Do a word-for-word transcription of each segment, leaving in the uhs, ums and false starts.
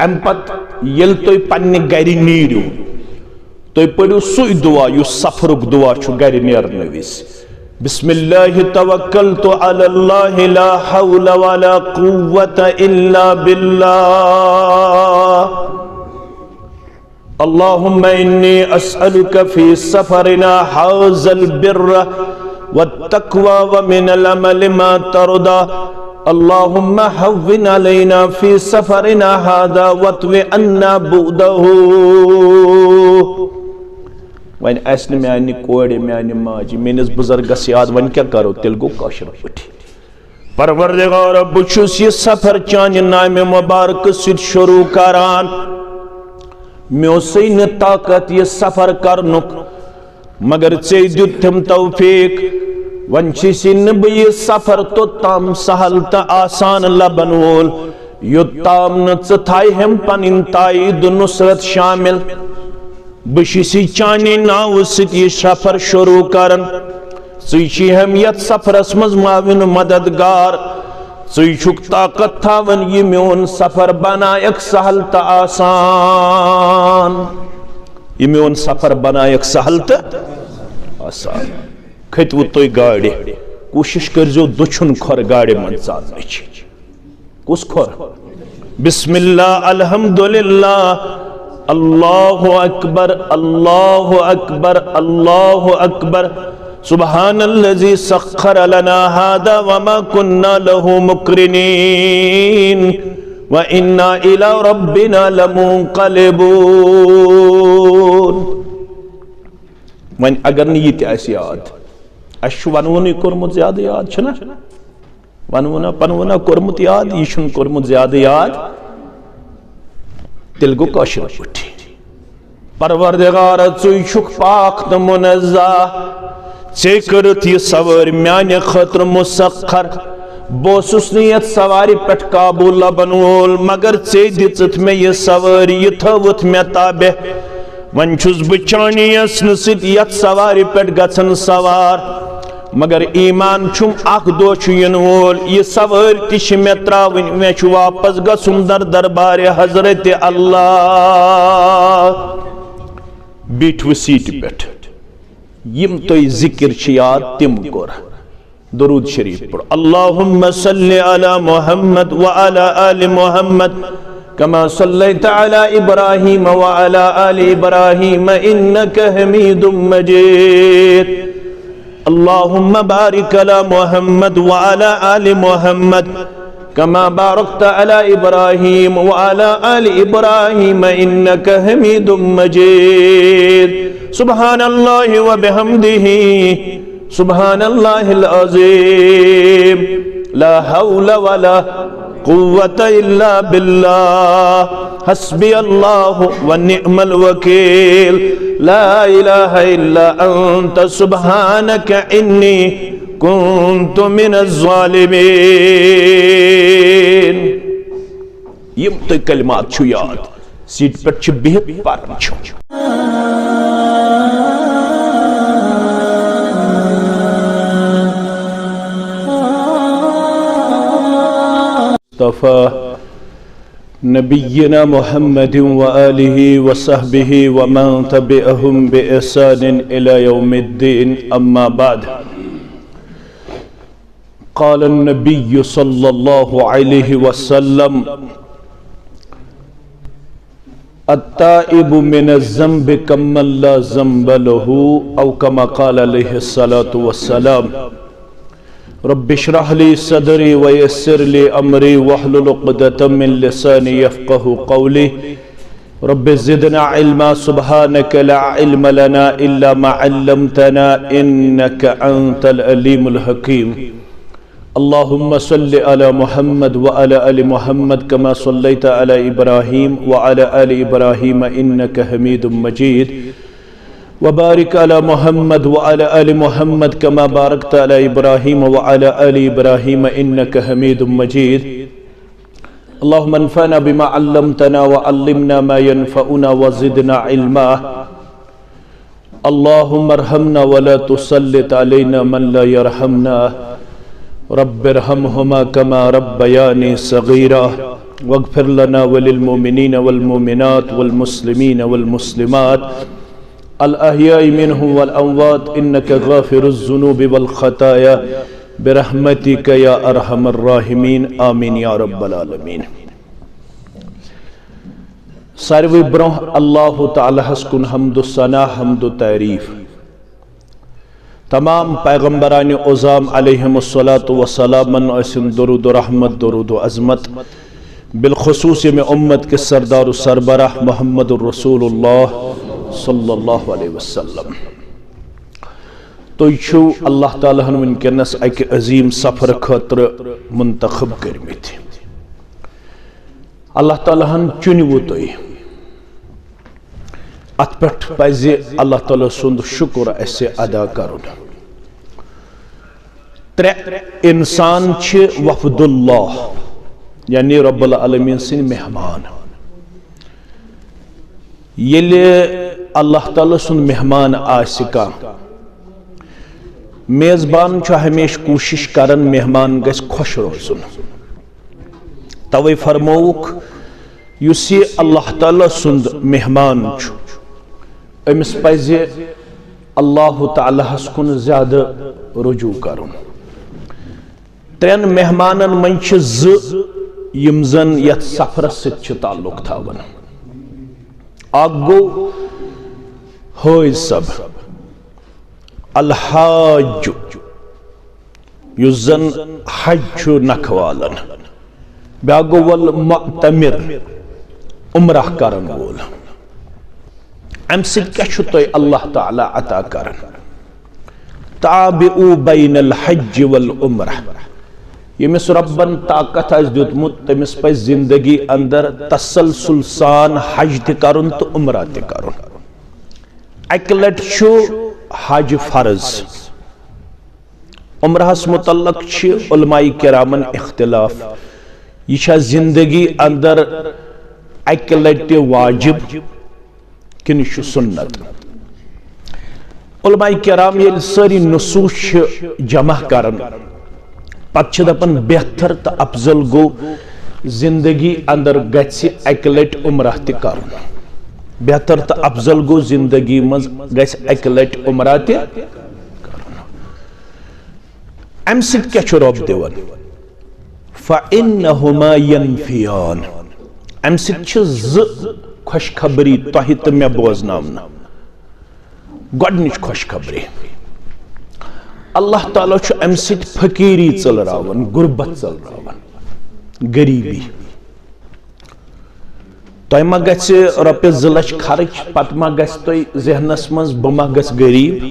امہِ پتہٕ ییٚلہِ تُہۍ پننہِ گرِ نیٖرِو، تُہۍ پٔرِو سُے دُعا یُس سفرُک دُعا چھُ گرِ نیرنہٕ وِزِ۔ بسم اللہ توکلت علی اللہ، لا حول ولا قوة الا باللہ۔ اللهم إني أسألك في سفرنا هذا البر والتقوى ومن العمل ما ترضى۔ اللهم هون علينا في سفرنا هذا واطو عنا بعده۔ وۄنۍ آسہِ نہٕ میانہِ کورِ، میانہِ ماجہِ، میٲنِس بُزرگس یاد، وۄنۍ کیٛاہ کرو؟ تیٚلہِ گوٚو کٲشِر پٲٹھۍ۔ پروردگار، بہٕ چھُس یہِ سفر چانہِ نامہِ مبارکہٕ سۭتۍ شروع کران۔ مےٚ اوسُے نہٕ طاقت یہِ سفر کرنُک، مگر ژےٚ دیُتتھم توفیق۔ وۄنۍ چھُس نہٕ بہٕ یہِ سفر توٚت تام سہل تہٕ آسان لبن وول، یوٚت تام نہٕ ژٕ تھایہم پنٕنۍ تایید و نصرت شامل۔ بہٕ چھُس چانی ناوٕ سۭتۍ یہِ سفر شروع کران۔ ژٕے چھُے ہم یتھ سفرس منٛز معاون مددگار۔ ژٕے چھُکھ طاقت تھاوان یہِ میون سفر بنایکھ سہل تہٕ آسان۔ یہِ میون سفر بنایکھ سہل تہٕ آسان۔ کھٔتوٕ تُہۍ گاڑِ، کوٗشِش کٔرزیو دٔچھُن کھۄر گاڑِ منٛز ژاننٕچ۔ کُس کھۄر؟ بسم اللہ، الحمدللہ، اللہ اکبر، اللہ اکبر، اللہ اکبر۔ سبحان الذي سخر لنا هذا وما كنا له مقرنين وإنا إلى ربنا لمنقلبون۔ وۄنۍ اگر نہٕ یہِ تہِ آسہِ یاد، اَسہِ چھُ وَنوُنٕے کوٚرمُت زیادٕ یاد، چھُنہ؟ ونونا پنونا کوٚرمُت یاد، یہِ چھُنہٕ کوٚرمُت زیادٕ یاد۔ تیٚلہِ گوٚو کٲشِر پٲٹھۍ۔ پروردگار، ژٕے چھُکھ پاک تہٕ منزہ، ژےٚ کٔرٕتھ یہِ سوٲرۍ میانہِ خٲطرٕ مسخر۔ بہٕ اوسُس نہٕ یتھ سوارِ پٮ۪ٹھ قابو لبن وول، مگر ژےٚ دِژٕتھ مےٚ یہِ سوٲرۍ، یہِ تھٲوٕتھ مےٚ تابع۔ وۄنۍ چھُس بہٕ چانی یژنہٕ سۭتۍ یتھ سوارِ پٮ۪ٹھ گژھن سوار، مگر ایمان چھُم اکھ دۄہ چھُ یِنہٕ وول، یہِ سوٲرۍ تہِ چھِ مےٚ ترٛاوٕنۍ، مےٚ چھُ واپس گژھُن در دربارِ حضرت اللہ۔ بیٖٹھوٕ سیٖٹہِ پٮ۪ٹھ، یِم تۄہہِ ذِکِر چھِ یاد تِم کوٚر۔ درود شریف پڑھو۔ اللهم صل على محمد وعلى آل محمد كما صليت على إبراهيم وعلى آل إبراهيم إنك حميد مجيد. اللهم بارك على محمد وعلى آل محمد كما باركت على إبراهيم وعلى آل إبراهيم إنك حميد مجيد. سبحان الله وبحمده، سبحان الله العظيم، لا حول ولا قوة إلا بالله، حسبي الله ونعم الوكيل، لا إله إلا أنت، سبحانك إني كنت من الظالمين. یِم تُہۍ کلمات چھُ یاد، سیٖٹہِ پٮ۪ٹھ چھِ بِہِتھ پران چھُ۔ مصطفى نبينا محمد وآله وصحبه ومن تبعهم بإحسان إلى يوم الدين، أما بعد. قال النبي صلى الله عليه وسلم: التائب من الذنب كمن لا ذنب له، أو كما قال عليه الصلاة والسلام. رب اشرح لي صدري ويسر لي أمري واحلل عقدة من لساني يفقه قولي. رب زدنا علما، سبحانك لا علم لنا إلا ما علمتنا إنك أنت العليم الحكيم. اللهم صل على محمد وعلى آل محمد كما صليت على إبراهيم وعلى آل إبراهيم إنك حميد مجيد. وبارك على محمد وعلى آل محمد كما باركت على إبراهيم وعلى آل إبراهيم إنك حميد مجيد. اللهم انفعنا بما علمتنا وعلمنا ما ينفعنا وزدنا علما. اللهم ارحمنا ولا تسلط علينا من لا يرحمنا. رب ارحمهما كما ربياني صغيرا. واغفر لنا وللمؤمنين والمؤمنات والمسلمين والمسلمات الأحياء منهم والأموات إنك غافر الذنوب والخطايا برحمتك يا أرحم الراحمين، آمين يا رب العالمين. ساروی برونٛہہ اللہ تعالیٰ ہس کُن حمد و ثنا، حمد و تعریف۔ تمام پیغمبران عظام علیہم الصلوۃ والسلامن ٲسِن درود و رحمت، درود و عظمت، بالخصوص ییٚمہِ امت کِس سردار و سربراہ محمد رسول اللہ صلی اللہ علیہ وسلم۔ تُہۍ چھِو اللہ تعالیٰ ہن وٕنکیٚنس اکہِ عظیم سفرٕ خٲطرٕ منتخب کٔرمٕتۍ۔ اللہ تعالیٰ ہن چُنوٕ تُہۍ۔ اتھ پٮ۪ٹھ پزِ اللہ تعالیٰ سُنٛد شُکر اسہِ ادا کرُن۔ ترٛےٚ انسان چھِ وفد اللہ، یعنی رب العالمین سٕنٛدۍ مہمان۔ ییٚلہِ اللہ تعالیٰ سُنٛد مہمان آسہِ کانٛہہ، میزبان چھُ ہمیشہِ کوٗشِش کران مہمان گژھِ خۄش روزُن۔ توے فرمووُکھ، یُس یہِ اللہ تعالیٰ سُنٛد مہمان چھُ، أمِس پزِ اللہ تعالیٰ ہس کُن زیادٕ رجوع کرُن۔ ترٛٮ۪ن مہمانن منٛز چھِ زٕ، یِم زن یتھ سفرس سۭتۍ چھِ تعلق تھاوان۔ اکھ گوٚو حٲج صٲب، الحاج، یُس زن حج چھُ نکھٕ والان۔ بیاکھ گوٚو والمعتمر، عمرہ کرن وول۔ امہِ سۭتۍ کیٛاہ چھُ تۄہہِ اللہ تعالیٰ عطا کران؟ تابعوا بین الحج والعمرہ۔ ییٚمِس رۄبن طاقت آسہِ دیُتمُت، تٔمِس پزِ زندگی اندر تسلسل سان حج تہِ کرُن تہٕ عمرہ تہِ کرُن۔ اکہِ لٹہِ چھُ حج فرض۔ عمرہس متعلق چھِ علماء کرامن اختلاف، یہِ چھا زندگی اندر اکہِ لٹہِ واجب کِنہٕ یہِ چھُ سُنت؟ علماء کرام ییٚلہِ سٲری نصوص چھِ جمع کران، پتہٕ چھِ دپان بہتر تہٕ افضل گوٚو زندگی اندر گژھِ اکہِ لٹہِ عمرہ تہِ کرُن۔ بہتر تہٕ افضل گوٚو زندگی منٛز گژھِ اکہِ لٹہِ عمرہ تہِ کرُن۔ امہِ سۭتۍ کیٛاہ چھُ رۄب دِوان؟ فَإِنَّهُمَا يَنْفِيَانِ۔ امہِ سۭتۍ چھِ زٕ خۄشخبری تۄہہِ تہٕ مےٚ بوزناونہٕ۔ گۄڈٕنِچ خۄشخبری، اللہ تعالیٰ چھُ امہِ سۭتۍ فقیری ژٔلراوان، غربت ژٔلراوان، غریبی۔ تۄہہِ ما گژھِ رۄپیَس زٕ لچھ خرٕچ، پتہٕ ما گژھِ تۄہہِ ذہنس منٛز بہٕ ما گژھٕ غریب؟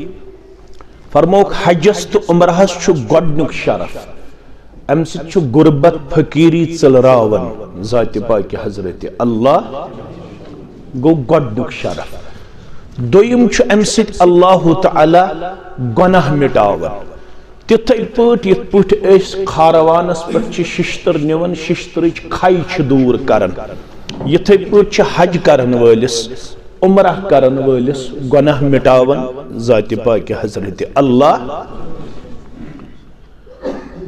فرمووُکھ، حجس تہٕ عمرہس چھُ گۄڈٕنیُک شرف۔ امہِ سۭتۍ چھُ غربت، فقیری ژٔلراوان ذاتِ پاکہِ حضرت اللہ۔ گوٚو گۄڈٕنیُک شرف۔ دوٚیِم چھُ امہِ سۭتۍ اللہ تعالیٰ گۄناہ مٹاوان۔ تِتھے پٲٹھۍ یِتھ پٲٹھۍ أسۍ کھاروانس پٮ۪ٹھ چھِ ششتٕر نِوان، ششتٕرٕچ کھے چھِ دوٗر کران، یِتھے پٲٹھۍ چھِ حج کرن وٲلِس، عمرہ کرن وٲلِس گۄناہ مٹاوان ذاتِ پاکہِ حضرت اللہ۔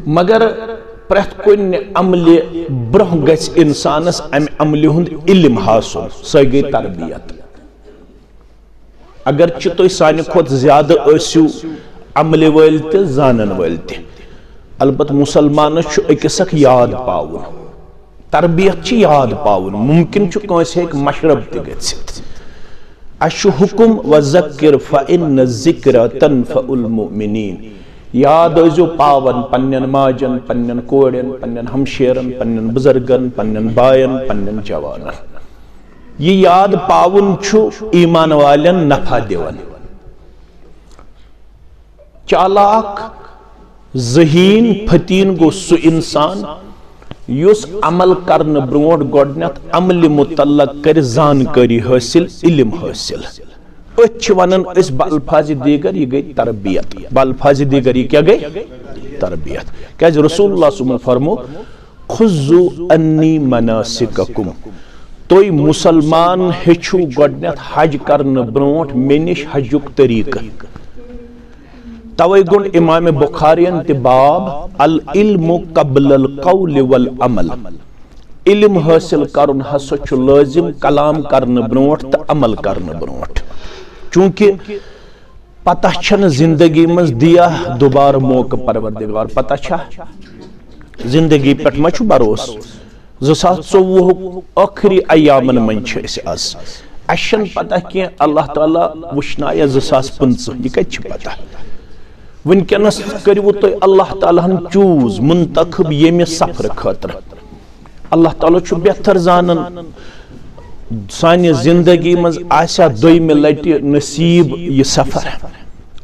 مگر پرٛٮ۪تھ کُنہِ عملہِ برٛونٛہہ گژھِ انسانس امہِ عملہِ ہُنٛد علم حاصل، سۄے گٔے تربیت۔ اگرچہِ تُہۍ سانہِ کھۄتہٕ زیادٕ ٲسِو عملہِ وٲلۍ تہِ زانن وٲلۍ تہِ، البتہٕ مسلمانس چھُ أکِس اکھ یاد پاوُن۔ تربیت چھِ یاد پاوُن۔ ممکن چھُ کٲنٛسہِ ہیٚکہِ مشرب تہِ گٔژھِتھ۔ اسہِ چھُ حُکم، وَذَكِّرْ فَإِنَّ الذِّكْرَىٰ تَنفَعُ الْمُؤْمِنِينَ۔ یاد ٲسۍزیو پاوان پننٮ۪ن ماجن، پننٮ۪ن کورٮ۪ن، پننٮ۪ن ہمشیرن، پننٮ۪ن بُزرگن، پننٮ۪ن باین، پننٮ۪ن جوانن۔ یہِ یاد پاوُن چھُ ایمان والٮ۪ن نفع دِوان۔ چالاک، ذہین، فتین گوٚو سُہ انسان یُس عمل کرنہٕ برونٛٹھ گۄڈٕنٮ۪تھ عملہِ متعلق کرِ زانکٲری حٲصِل، علم حٲصِل۔ أتھۍ چھِ ونان أسۍ بالفاظِ دیگر، یہِ گٔے تربیت۔ بالفاظِ دیگر، یہِ کیٛاہ گٔے؟ تربیت۔ کیٛازِ رسول اللہ صلی اللہ علیہ وسلم فرمو، خُذُوا عَنِّي مَنَاسِكَكُمْ۔ تُہۍ مُسلمان ہیٚچھِو گۄڈٕنٮ۪تھ حج کرنہٕ برونٛٹھ مےٚ نِش حجُک طریٖقہٕ۔ توے گوٚنٛڈ امام بخارین تہِ باب، العلم قبل القول والعمل۔ علم حٲصِل کرُن ہسا چھُ لٲزِم کلام کرنہٕ برونٛٹھ تہٕ عمل کرنہٕ برونٛٹھ، چوٗنٛکہِ پتہ چھنہٕ زندگی منٛز دِیا دوبارٕ موقعہٕ پروردگار، پتہ چھا؟ زندگی پٮ۪ٹھ ما چھُ بھروسہٕ؟ زٕ ساس ژوٚوُہُک ٲخری ایامن منٛز چھِ أسۍ آز۔ اَسہِ چھَنہٕ پتہ کینٛہہ اللہ تعالیٰ وٕچھنایہ زٕ ساس پٕنٛژٕہ، یہِ کتہِ چھِ پتہ؟ وٕنکیٚنس کٔرِو تُہۍ اللہ تعالیٰ ہن چوٗز، منتخب ییٚمہِ سفرٕ خٲطرٕ۔ اللہ تعالیٰ چھُ بہتر زانان سانہِ زندگی منٛز آسیا دوٚیمہِ لٹہِ نصیب یہِ سفر۔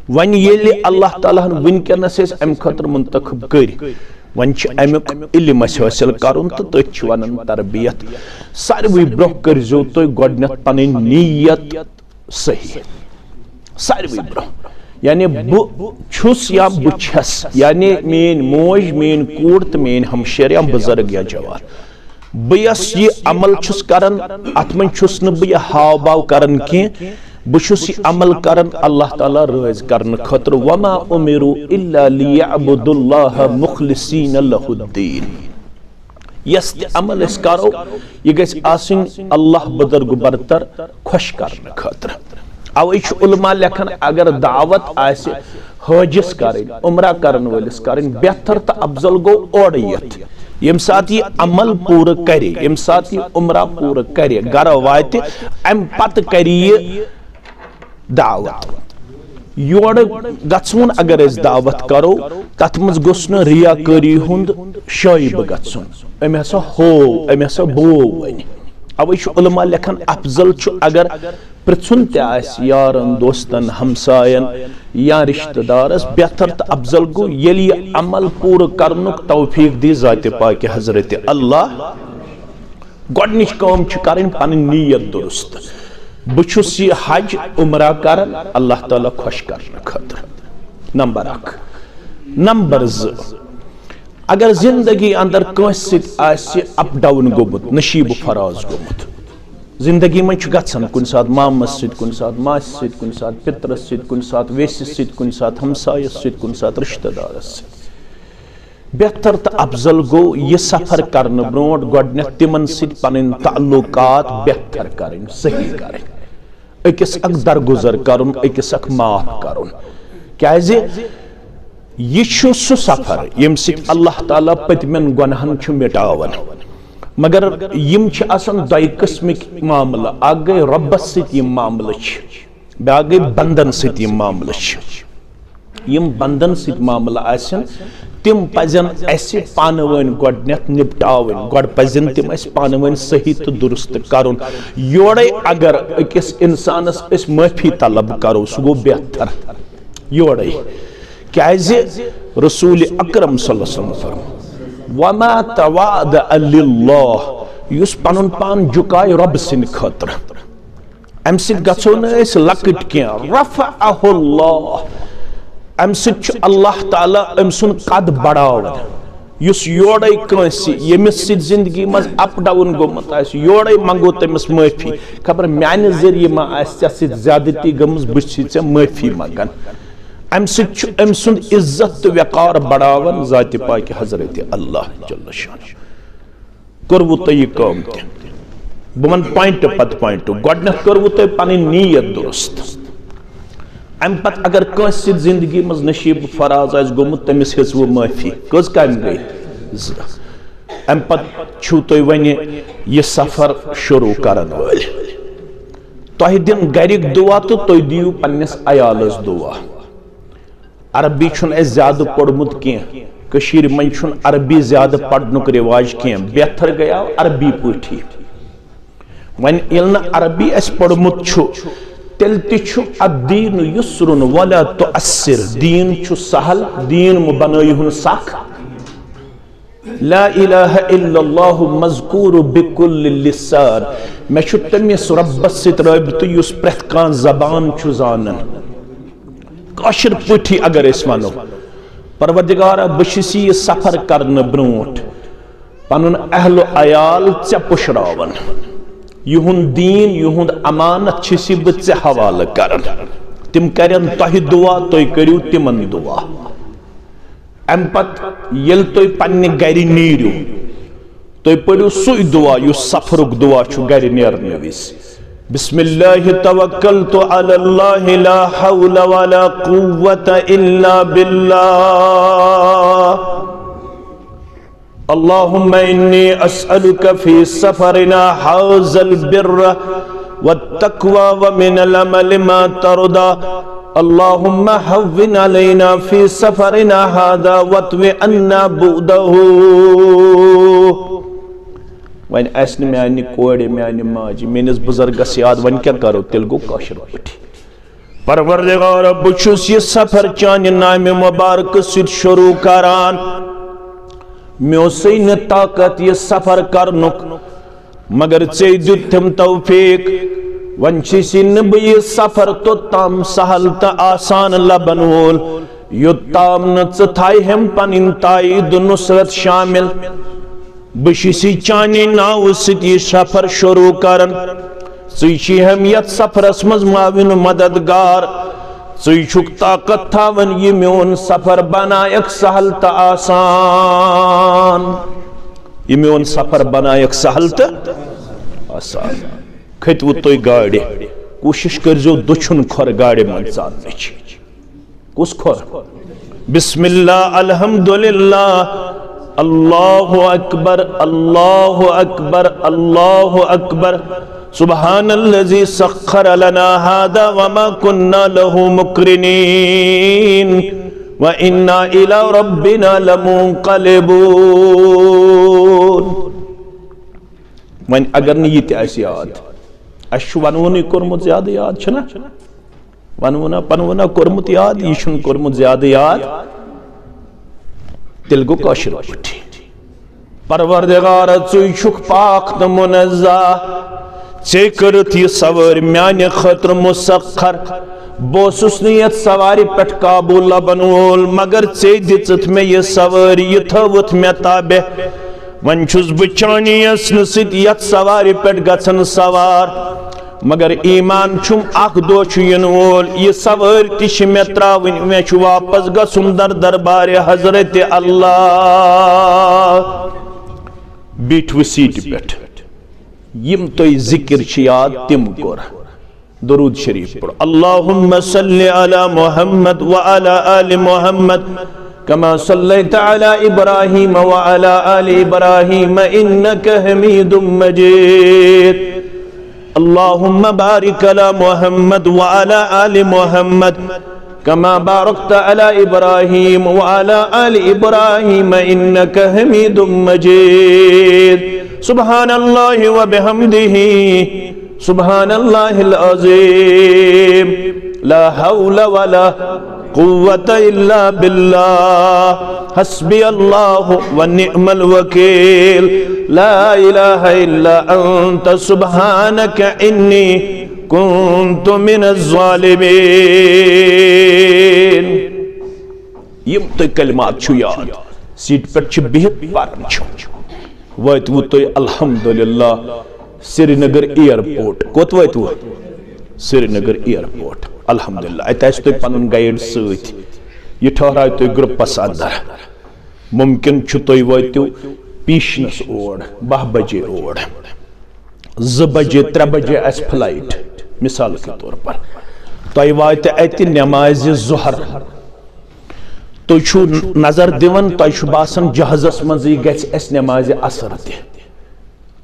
وۄنۍ ییٚلہِ اللہ تعالیٰ ہن وٕنکیٚنس أسۍ امہِ خٲطرٕ منتخب کٔرۍ، وۄنۍ چھُ امیُک علم اَسہِ حٲصِل کرُن تہٕ تٔتھۍ چھِ ونان تربیت۔ ساروٕے برونٛہہ کٔرزیو تُہۍ گۄڈٕنیتھ پنٕنۍ نیت صحیح۔ ساروٕے برونٛہہ، یعنی بہٕ چھُس یا بہٕ چھَس، یعنی میٲنۍ موج، میٲنۍ کوٗر تہٕ میٲنۍ ہمشیر یا بُزرگ یا جوان، بہٕ یۄس یہِ عمل چھُس کران، اتھ منٛز چھُس نہٕ بہٕ یہِ ہاو باو کران کینٛہہ، بہٕ چھُس یہِ عمل کران اللہ تعالیٰ رٲضۍ کرنہٕ خٲطرٕ۔ وما امروا الا لیعبدوا اللہ مخلصین لہ الدین۔ یۄس تہِ عمل أسۍ کرو، یہِ گژھِ آسٕنۍ اللہ بُزرگ برتر خۄش کرنہٕ خٲطرٕ۔ اوے چھُ علماء لیکھان، اگر دعوت آسہِ حٲجِس کرٕنۍ، عمرہ کرن وٲلِس کرٕنۍ، بہتر تہٕ افضل گوٚو اورٕ یِتھ۔ ییٚمہِ ساتہٕ یہِ عمل پوٗرٕ کرِ، ییٚمہِ ساتہٕ یہِ عمرہ پوٗرٕ کرِ، گرٕ واتہِ، امہِ پتہٕ کرِ یہِ دعوت۔ یورٕ گژھوُن اگر أسۍ دعوت کرو، تتھ منٛز گوٚژھ نہٕ ریاکٲری ہُنٛد شٲیبہٕ گژھُن۔ أمۍ ہسا ہوو، أمۍ ہسا بوو وۄنۍ۔ اوے چھُ علماء لیکھان، افضل چھُ اگر پرژھُن تہِ آسہِ یارن، دوستن، ہمساین یا رشتہٕ دارس، بہتر تہٕ افضل گوٚو ییٚلہِ یہِ عمل پوٗرٕ کرنُک توفیق دی ذاتِ پاکہِ حضرت اللہ۔ گۄڈنِچ کٲم چھِ کرٕنۍ پنٕنۍ نیت درست۔ بہٕ چھُس یہِ حج عمرہ کران اللہ تعالیٰ خۄش کرنہٕ خٲطرٕ۔ نمبر اکھ۔ نمبر زٕ، اگر زندگی اندر کٲنٛسہِ سۭتۍ آسہِ اپ ڈاؤن گوٚمُت، نصیب فراز گوٚمُت، زندگی منٛز چھُ گژھان کُنہِ ساتہٕ مامس سۭتۍ، کُنہِ ساتہٕ ماسہِ سۭتۍ، کُنہِ ساتہٕ پِترس سۭتۍ، کُنہِ ساتہٕ ویسہِ سۭتۍ، کُنہِ ساتہٕ ہمسایس سۭتۍ، کُنہِ ساتہٕ رشتہٕ دارس سۭتۍ۔ بہتر تہٕ افضل گوٚو یہِ سفر کرنہٕ برونٛٹھ گۄڈٕنیتھ تِمن سۭتۍ پنٕنۍ تعلقات بہتر کرٕنۍ، صحیح کرٕنۍ، أکِس اکھ درگُزر کرُن، أکِس اکھ معاف کرُن۔ کیازِ یہِ چھُ سُہ سفر ییٚمہِ سۭتۍ اللہ تعالیٰ پٔتمٮ۪ن گۄناہن چھُ مٹاوان۔ مگر یِم چھِ آسان دۄیہِ قٕسمٕکۍ معاملہٕ، اکھ گٔے رۄبس سۭتۍ یِم معاملہٕ چھِ، بیاکھ گٔے بندن سۭتۍ یِم معاملہٕ چھِ۔ یِم بندن سۭتۍ معاملہٕ آسن، تِم پزن اسہِ پانہٕ ؤنۍ گۄڈٕنیتھ نپٹاوٕنۍ، گۄڈٕ پزن تِم اسہِ پانہٕ ؤنۍ صحیح تہٕ درست کرُن۔ یورے اگر أکِس انسانس أسۍ معٲفی طلب کرو، سُہ گوٚو بہتر۔ یورے، کیازِ رسول اکرم صلی اللہ علیہ وسلم فرموو، وما تواضع للہ، یُس پنُن پان جُکایہِ رۄب سٕنٛدِ خٲطرٕ، امہِ سۭتۍ گژھو نہٕ أسۍ لۄکٕٹۍ کینٛہہ۔ رفعہ اللہ، امہِ سۭتۍ چھُ اللہ تعالیٰ أمۍ سُنٛد قد بڑاوان۔ یُس یورے کٲنٛسہِ، ییٚمِس سۭتۍ زندگی منٛز اپ ڈاؤن گوٚمُت آسہِ، یورے منٛگو تٔمِس معٲفی، خبر میانہِ ذٔریعہٕ ما آسہِ ژےٚ سۭتۍ زیادتی گٔمٕژ، بہٕ چھُسے ژےٚ معٲفی منٛگان۔ امہِ سۭتۍ چھُ أمۍ سُنٛد عزت تہٕ وقار بڑاوان ذاتِ پاکہِ حضرت اللہ جل شانہ۔ کوٚروٕ تۄہہِ یہِ کٲم تہِ؟ بہٕ وَنہٕ پوینٹ پتہٕ پوینٹ۔ گۄڈٕنیتھ کوٚروٕ تۄہہِ پنٕنۍ نیت درست۔ امہِ پتہٕ اگر کٲنٛسہِ سۭتۍ زندگی منٛز نصیب فراز آسہِ گوٚمُت، تٔمِس ہیٚژوٕ معٲفی۔ کٔژ کامہِ گٔے؟ زٕ۔ امہِ پتہٕ چھِو تُہۍ وۄنۍ یہِ سفر شروع کرن وٲلۍ۔ تۄہہِ دِن گرِکۍ دُعا تہٕ تُہۍ دِیِو پننِس عیالس دُعا۔ عربی چھُنہٕ اَسہِ زیادٕ پوٚرمُت کینٛہہ، کٔشیٖرِ منٛز چھُنہٕ عربی زیادٕ پرنُک رِواج کینٛہہ، بہتر گٔیاو عربی پٲٹھی۔ وۄنۍ ییٚلہِ نہٕ عربی اَسہِ پوٚرمُت چھُ، تیٚلہِ تہِ چھُ الدین یسر ولا تعسر، دیٖن چھُ سہل، دیٖن مہٕ بنٲیِو ہُن سخ۔ لا الہ الا اللہ مذکور بکل لسان۔ مےٚ چھُ تٔمِس رۄبس سۭتۍ رٲبطہٕ یُس پرٛٮ۪تھ کانٛہہ زبان چھُ زانان۔ کٲشِر پٲٹھی اگر أسۍ ونو، پروردگارا، بہٕ چھُس یہِ سفر کرنہٕ برونٛٹھ پنُن اہل و عیال ژےٚ پُشراوان۔ یِہُنٛد دیٖن، یِہُنٛد امانت چھُس یہِ بہٕ ژےٚ حوالہٕ کران۔ تِم کرن تۄہہِ دُعا، تُہۍ کٔرِو تِمن دُعا۔ امہِ پتہٕ ییٚلہِ تُہۍ پننہِ گرِ نیٖرِو، تُہۍ پٔرِو سُے دُعا یُس سفرُک دُعا چھُ گرِ نیرنہٕ وِزِ۔ بسم اللہ توکلت علی اللہ، لا حول ولا قوت الا باللہ۔ اللهم إني أسألك في سفرنا هذا البر والتقوى ومن العمل ما ترضى۔ اللهم هون علينا في سفرنا هذا واطو عنا بعده۔ وۄنۍ آسہِ نہٕ میانہِ کورِ، میانہِ ماجہِ، میٲنِس بُزرگس یاد، وۄنۍ کیٛاہ کرو؟ تیٚلہِ گوٚو کٲشِر پٲٹھۍ۔ پروردگارا، بہٕ چھُس یہِ سفر چانہِ نامہِ مبارکہٕ سۭتۍ شروع کران۔ مےٚ اوسُے نہٕ طاقت یہِ سفر کرنُک، مگر ژےٚ دیُتتھم توفیق۔ وۄنۍ چھُسی نہٕ بہٕ یہِ سفر توٚت تام سہل تہٕ آسان لبن وول، یوٚت تام نہٕ ژٕ تھایہم پنٕنۍ تایید و نصرت شامل۔ بہٕ چھُسی چانے ناوٕ سۭتۍ یہِ سفر شروع کران۔ ژٕے چھُے ہم یتھ سفرس منٛز معاون و مددگار۔ ژٕے چھُکھ طاقت تھاوان یہِ میون سفر بنایکھ سہل تہٕ آسان۔ یہِ میون سفر بنایکھ سہل تہٕ آسان۔ کھٔتوٕ تُہۍ گاڑِ، کوٗشِش کٔرۍزیو دٔچھُن کھۄر گاڑِ منٛز ژاننٕچ۔ کُس کھۄر؟ بسم اللہ، الحمدللہ، اللہ اکبر، اللہ اکبر، اللہ اکبر۔ سبحان الذي سخر لنا هذا وما كنا له مقرنين وإنا إلى ربنا لمنقلبون۔ وۄنۍ اگر نہٕ یہِ تہِ آسہِ یاد، اَسہِ چھُ وَنوُنٕے کوٚرمُت زیادٕ یاد، چھُنہ؟ وَنوُنا، پَنوُنا کوٚرمُت یاد، یہِ چھُنہٕ کوٚرمُت زیادٕ یاد، تیٚلہِ گوٚو کٲشِر پٲٹھۍ۔ پروردگارا، ژٕے چھُکھ پاک تہٕ منزہ، ژےٚ کٔرٕتھ یہِ سوٲرۍ میانہِ خٲطرٕ مسخر۔ بہٕ اوسُس نہٕ یتھ سوارِ پٮ۪ٹھ قابو لبن وول، مگر ژےٚ دِژٕتھ مےٚ یہِ سوٲرۍ، یہِ تھٲوٕتھ مےٚ تابع۔ وۄنۍ چھُس بہٕ چانی یژنہٕ سۭتۍ یتھ سوارِ پٮ۪ٹھ گژھن سوار۔ مگر ایمان چھُم، اکھ دۄہ چھُ یِنہٕ وول، یہِ سوٲرۍ تہِ چھِ مےٚ ترٛاوٕنۍ، مےٚ چھُ واپس گژھُن در دربارِ حضرت اللہ۔ بیٖٹھوٕ سیٖٹہِ پٮ۪ٹھ، یِم تۄہہِ ذِکِر چھِ یاد، تِم کوٚر۔ درود شریف پڑھو۔ اللهم صل على محمد وعلى آل محمد كما صليت على إبراهيم وعلى آل إبراهيم إنك حميد مجيد. اللهم بارك على محمد وعلى آل محمد كما باركت على إبراهيم وعلى آل إبراهيم إنك حميد مجيد. سبحان الله وبحمده، سبحان الله العظيم، لا حول ولا قوة إلا بالله، حسبي الله ونعم الوكيل، لا إله إلا أنت، سبحانك إني كنت من الظالمين۔ یِم تۄہہِ کلمات چھُو یاد، سیٖٹہِ پٮ۪ٹھ چھِ بِہِتھ پران چھِو۔ وٲتِوٕ تُہۍ الحمدللہ سرینگر ایئرپورٹ۔ کوٚت وٲتِوٕ؟ سرینگر ایئرپورٹ۔ الحمدللہ، اَتہِ آسہِ تۄہہِ پنُن گائیڈ سۭتۍ۔ یہِ ٹھہراوِ تُہۍ گروپس اندر۔ ممکن چھُ تُہۍ وٲتِو پیشنس اور، باہ بجے اور۔ زٕ بجے، ترٛےٚ بجے آسہِ فلائٹ، مثال کے طور پر۔ تۄہہِ واتہِ اَتہِ نمازِ ظہر۔ تُہۍ چھِو نظر دِوان، تۄہہِ چھُ باسان جہازس منٛزٕے گژھِ اَسہِ نمازِ عصر تہِ۔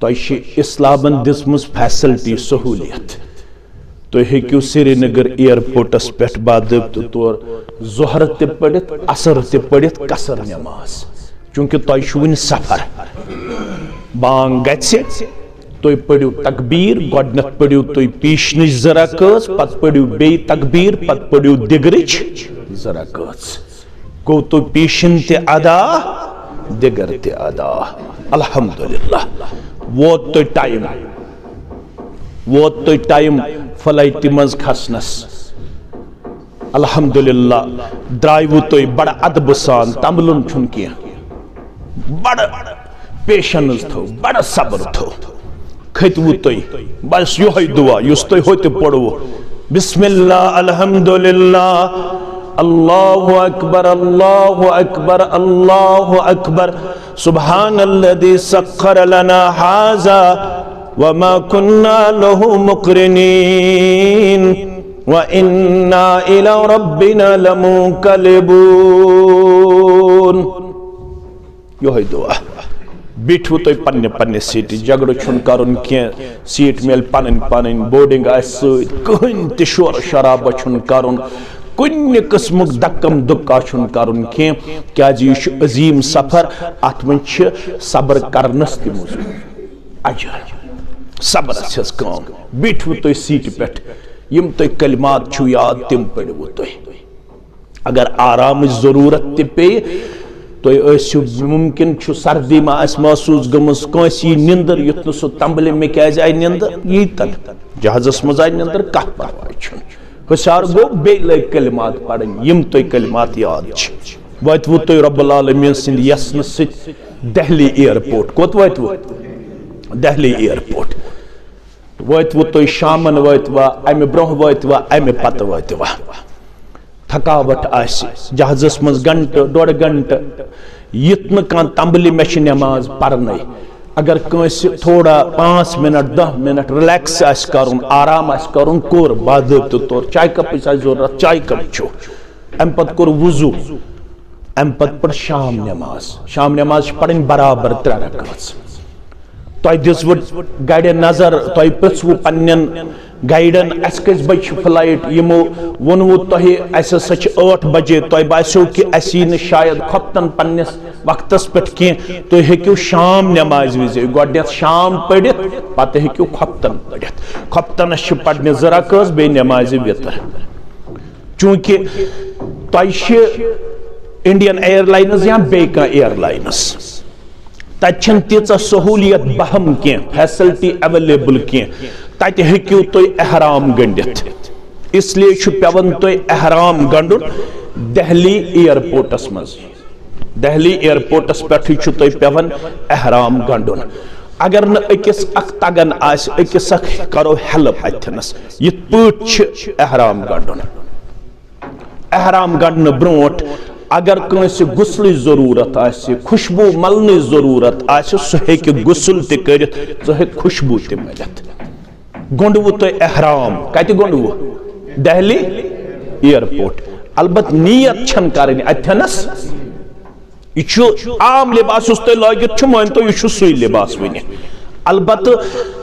تۄہہِ چھِ اسلامن دِژمٕژ فیسلٹی، سہوٗلیت۔ تُہۍ ہیٚکِو سرینگر ایئرپورٹس پٮ۪ٹھ باضٲبطہٕ طور ظہر تہِ پٔرِتھ، عصر تہِ پٔرِتھ، قصر نماز۔ چونکہ تۄہہِ چھُ وُنہِ سفر۔ بانگ گژھِ، تُہۍ پٔرِو تکبیر، گۄڈٕنیتھ پٔرِو تُہۍ پیشنٕچ زٕ رکٲژ، پتہٕ پٔرِو بیٚیہِ تکبیر، پتہٕ پٔرِو دِگرٕچ زٕ رکٲژ۔ گوٚو تُہۍ پیشن تہِ ادا، دِگر تہِ ادا۔ الحمدللہ، ووت تۄہہِ ٹائم، ووت تۄہہِ ٹائم فلائٹہِ منٛز کھسنس۔ الحمدللہ، درٛایوٕ تُہۍ بڑٕ ادبہٕ سان، تمبلُن چھُنہٕ کینٛہہ۔ بڑٕ پیشنس تھٲو، بڑٕ صبر تھٲو۔ کھٔتوٕ تُہۍ، بس یِہوٚے دُعا یُس تۄہہِ ہوٚتہِ پوٚروٕ۔ بسم اللہ، الحمدللہ، الله أكبر، الله أكبر، الله أكبر. سبحان الذي سخر لنا هذا وما كنا له مقرنين وإنا إلى ربنا لمنقلبون. یہے دعا۔ بیٹھو تُہۍ پننہِ پننہِ سیٹہِ، جھگڑٕ چھُنہٕ کرُن کینٛہہ، سیٹ میلہِ پنٕنۍ پنٕنۍ، بورڈنگ آسہِ سۭتۍ، کٕہٕنۍ تہِ شور شرابہ چھُنہٕ کرُن، کُنہِ قٕسمُک دکم دُکا چھُنہٕ کرُن کینٛہہ، کیازِ یہِ چھُ عظیٖم سفر، اتھ منٛز چھِ صبر کرنس تہِ مُزٕ اجر۔ صبرس ہٕنٛز کٲم۔ بیٹھو تُہۍ سیٹہِ پٮ۪ٹھ، یِم تُہۍ کلمات چھِو یاد، تِم پٔرِو تُہۍ۔ اگر آرامٕچ ضروٗرت تہِ پیٚیہِ، تُہۍ ٲسِو، مُمکِن چھُ سردی ما آسہِ محسوٗس گٔمٕژ، کٲنٛسہِ یی نِندٕر، یُتھ نہٕ سُہ تمبلہِ، مےٚ کیازِ آیہِ نِندٕر، یی تَن۔ جہازس منٛز آیہِ نِندٕر، کانٛہہ پرواے چھُنہٕ۔ ہُشار گوٚو، بیٚیہِ لٲگۍ کلمات پرٕنۍ، یِم تُہۍ کلمات یاد چھِ۔ وٲتوٕ تُہۍ رب العالمین سٕنٛدِ یژھنہٕ سۭتۍ دہلی ایئرپورٹ۔ کوٚت وٲتوٕ؟ دہلی ایئرپورٹ۔ وٲتوٕ تُہۍ شامن، وٲتوا امہِ برونٛہہ، وٲتوا امہِ پتہٕ، وٲتوا؟ تھکاوٹ آسہِ جہازس منٛز گھنٹہٕ، ڈۄڈ گھنٹہٕ، یُتھ نہٕ کانٛہہ تمبلہِ مےٚ چھِ نماز پرنَے۔ اگر کٲنٛسہِ تھوڑا پانٛژھ منٹ، دَہ منٹ ریلیکس آسہِ کرُن، آرام آسہِ کرُن، کوٚر باضٲبطہٕ طور۔ چایہِ کپٕچ آسہِ ضروٗرت، چایہِ کپ چھُ۔ امہِ پتہٕ کوٚر وضو، امہِ پتہٕ پٔر شام نماز۔ شام نماز چھِ پرٕنۍ برابر ترٛےٚ رکعت۔ تۄہہِ دِژوٕ گرِ نظر، تۄہہِ پرٛژھوٕ پننٮ۪ن گائیڈن، اسہِ کٔژِ بجہِ چھِ فلائٹ؟ یِمو ووٚنوٕ تۄہہِ، اسہِ ہسا چھِ ٲٹھ بجے۔ تۄہہِ باسیو کہِ اسہِ یی نہٕ شاید خۄفتن پننِس وقتس پٮ۪ٹھ کینٛہہ، تُہۍ ہیٚکِو شام نمازِ وِزِ گۄڈٕنٮ۪تھ شام پٔرِتھ، پتہٕ ہیٚکِو خۄفتن پٔرِتھ۔ خۄفتنس چھِ پرنہِ زٕ رکٲژ، بیٚیہِ نمازِ وِتر۔ چوٗنٛکہِ تۄہہِ چھِ انڈین ایئرلاینز یا بیٚیہِ کانٛہہ ایئرلاینز، تتہِ چھنہٕ تیٖژاہ سہوٗلیت بہم کینٛہہ، فیسلٹی اویلیبل کینٛہہ، تتہِ ہیٚکِو تُہۍ احرام گنٛڈِتھ۔ اس لیے چھُ پٮ۪وان تۄہہِ احرام گنٛڈُن دہلی ایئرپورٹس منٛز۔ دہلی ایئرپورٹس پٮ۪ٹھٕے چھُ تۄہہِ پٮ۪وان احرام گنٛڈُن۔ اگر نہٕ أکِس اکھ تگان آسہِ، أکِس اکھ کرو ہیلپ اتھٮ۪نس، یِتھ پٲٹھۍ چھِ احرام گنٛڈُن۔ احرام گنٛڈنہٕ برونٛٹھ اگر کٲنٛسہِ غسلٕچ ضروٗرت آسہِ، خوشبوٗ ملنٕچ ضروٗرت آسہِ، سُہ ہیٚکہِ غسل تہِ کٔرِتھ، سُہ ہیٚکہِ خوشبوٗ تہِ مٔلِتھ۔ گنٛڈوٕ تۄہہِ احرام۔ کتہِ گنٛڈوٕ؟ دہلی ایئرپورٹ۔ البتہ نیت چھنہٕ کرٕنۍ اتھٮ۪نس۔ یہِ چھُ عام لباس یُس تُہۍ لٲگِتھ چھِو، مٲنۍ تو یہِ چھُ سُے لباس وٕنہِ۔ البتہ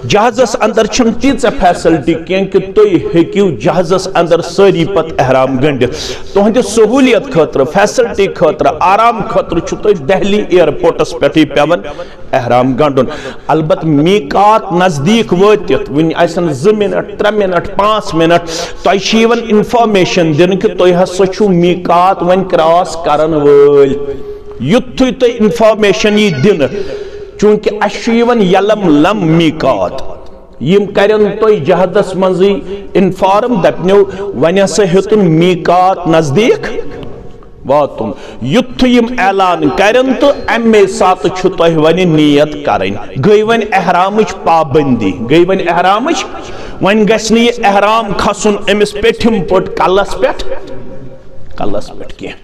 جہازس اندر چھنہٕ تیٖژاہ فیسلٹی کینٛہہ کہِ تُہۍ ہیٚکِو جہازس اندر سٲری پتہٕ احرام گنٛڈِتھ۔ تُہنٛدِ سہوٗلیت خٲطرٕ، فیسلٹی خٲطرٕ، آرام خٲطرٕ چھُ تۄہہِ دہلی ایئرپورٹس پٮ۪ٹھٕے پٮ۪وان احرام گنٛڈُن۔ البتہ میقات نزدیٖک وٲتِتھ، وٕنہِ آسن زٕ منٹ، ترٛےٚ منٹ، پانٛژھ منٹ، تۄہہِ چھِ یِوان انفارمیشن دِنہٕ کہِ تُہۍ ہسا چھِو میقات وۄنۍ کراس کرن وٲلۍ۔ یُتھُے تۄہہِ انفارمیشن یی دِنہٕ، چوٗنٛکہِ اَسہِ چھُ یِوان یلم لم میقات، یِم کرن تۄہہِ جہازس منٛزٕے انفارم، دپنو وۄنۍ ہسا ہیوٚتُن میقات نزدیٖک واتُن۔ یُتھُے یِم اعلان کرن تہٕ امے ساتہٕ چھُ تۄہہِ وۄنۍ نیت کرٕنۍ۔ گٔے وۄنۍ احرامٕچ پابندی، گٔے وۄنۍ احرامٕچ۔ وۄنۍ گژھِ نہٕ یہِ احرام کھسُن أمِس پیٚٹھِم پٲٹھۍ کلس پٮ۪ٹھ، کلس پٮ۪ٹھ کینٛہہ۔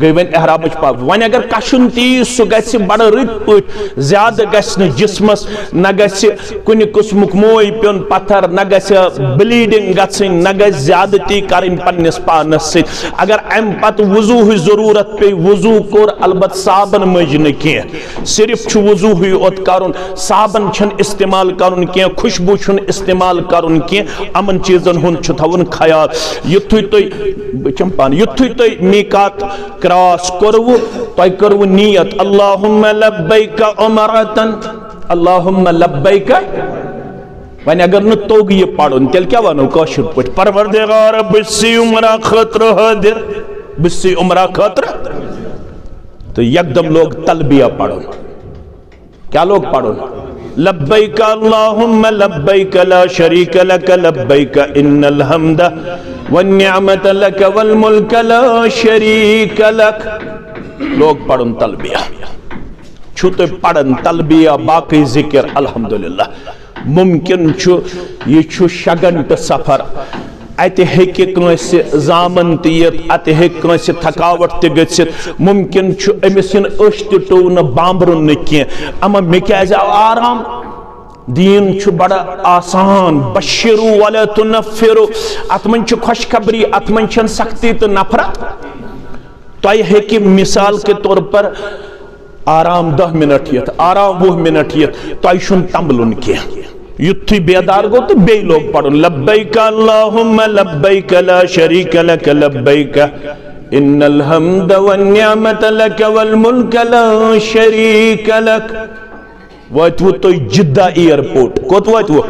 گٔے وۄنۍ احرامٕچ پابندی۔ وۄنۍ اگر کشُن تہِ یی، سُہ گژھِ بڑٕ رٕتۍ پٲٹھۍ، زیادٕ گژھِ نہٕ جسمس، نہ گژھِ کُنہِ قٕسمُک موے پیوٚن پتھر، نہ گژھِ بلیڈنگ گژھٕنۍ، نہ گژھِ زیادتی کرٕنۍ پننِس پانس سۭتۍ۔ اگر امہِ پتہٕ وضوٗہٕچ ضروٗرت پیٚیہِ، وضوٗ کوٚر، البتہ صابن مٔج نہٕ کینٛہہ، صرف چھُ وضوٗہٕے یوت کرُن، صابن چھُنہٕ استعمال کرُن کینٛہہ، خوشبوٗ چھُنہٕ استعمال کرُن کینٛہہ، یِمن چیٖزن ہُنٛد چھُ تھاوُن خیال۔ یُتھُے تُہۍ، بہٕ چھَم پانہٕ، یُتھُے تُہۍ میقات کراس کوٚروٕ، تۄہہِ کٔروٕ نیت، اللہم لبیک عمرتن، اللہم لبیک۔ وۄنۍ اگر نہٕ توٚگ یہِ پرُن، تیٚلہِ کیٛاہ وَنو کٲشِر پٲٹھۍ؟ پروردگار، بہٕ چھُسے عمرہ خٲطرٕ حٲضِر، بہٕ چھُسے عمرہ خٲطرٕ۔ تہٕ یکدم لوگ تلبیہ پرُن۔ کیٛاہ لوگ پرُن؟ لبیک اللہم لبیک، لا شریک لک لبیک، ان الحمد والنعمت لک والملک لا شریک لک۔ لوگ پرُن تلبیہ۔ چھُو تُہۍ پران تلبیہ، باقٕے ذکر، الحمدللہ؟ ممکن چھُ، یہِ چھُ شےٚ گھنٹہٕ سفر۔ اتہِ ہیٚکہِ کٲنٛسہِ زامن تہِ یِتھ، اتہِ ہیٚکہِ کٲنٛسہِ تھکاوٹ تہِ گٔژھِتھ، ممکن چھُ أمِس یِن أچھ تہِ ٹوٚو نہٕ، بامبرُن نہٕ کینٛہہ، اما مےٚ کیازِ آو آرام؟ دیٖن چھُ بڑٕ آسان، بشروا ولا تنفروا، اتھ منٛز چھِ خۄشخبری، اتھ منٛز چھَنہٕ سختی تہٕ نفرت۔ تۄہہِ ہیٚکہِ مثال کے طور پر آرام دَہ منٹ یِتھ، آرام وُہ منٹ یِتھ، تۄہہِ چھُنہٕ تمبلُن کینٛہہ۔ یُتھُے بیدار گوٚو تہٕ بیٚیہِ لوٚگ پرُن، لبیک اللہم لبیک لا شریک لک لبیک، ان الحمد والنعمت لک والملک لا شریک لک۔ وٲتوٕ تُہۍ جدہ ایئرپورٹ۔ کوٚت وٲتوٕ؟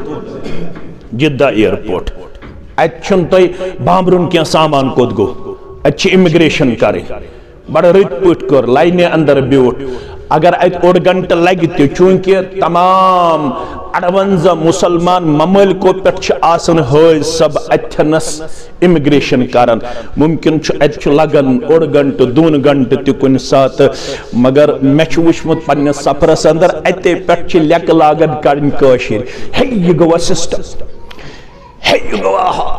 Jeddah airport. اتہِ چھُنہٕ تۄہہِ بامبرُن کینٛہہ، سامان کوٚت گوٚو؟ اتہِ چھِ امیگریشن کرٕنۍ۔ بڑٕ رٕتۍ پٲٹھۍ کٔر، لاینہِ اندر بیوٗٹھ۔ اگر اتہِ اوٚڑ گھنٹہٕ لگہِ تہِ، چوٗنٛکہِ تمام اَروَنزاہ مسلمان ممٲلکو پٮ۪ٹھ چھِ آسان حٲج صٲب اتھنس امیگریشن کران۔ ممکن چھُ اتہِ چھُ لگان اوٚڑ گھنٹہٕ، دۄن گھنٹہٕ تہِ کُنہِ ساتہٕ، مگر مےٚ چھُ وُچھمُت پننِس سفرس اندر، اتے پٮ۪ٹھ چھِ لیٚکہٕ لاگان کڑٕنۍ کٲشِر، ہے یہِ گوٚوا سسٹم، ہے یہِ گوٚوا ہا۔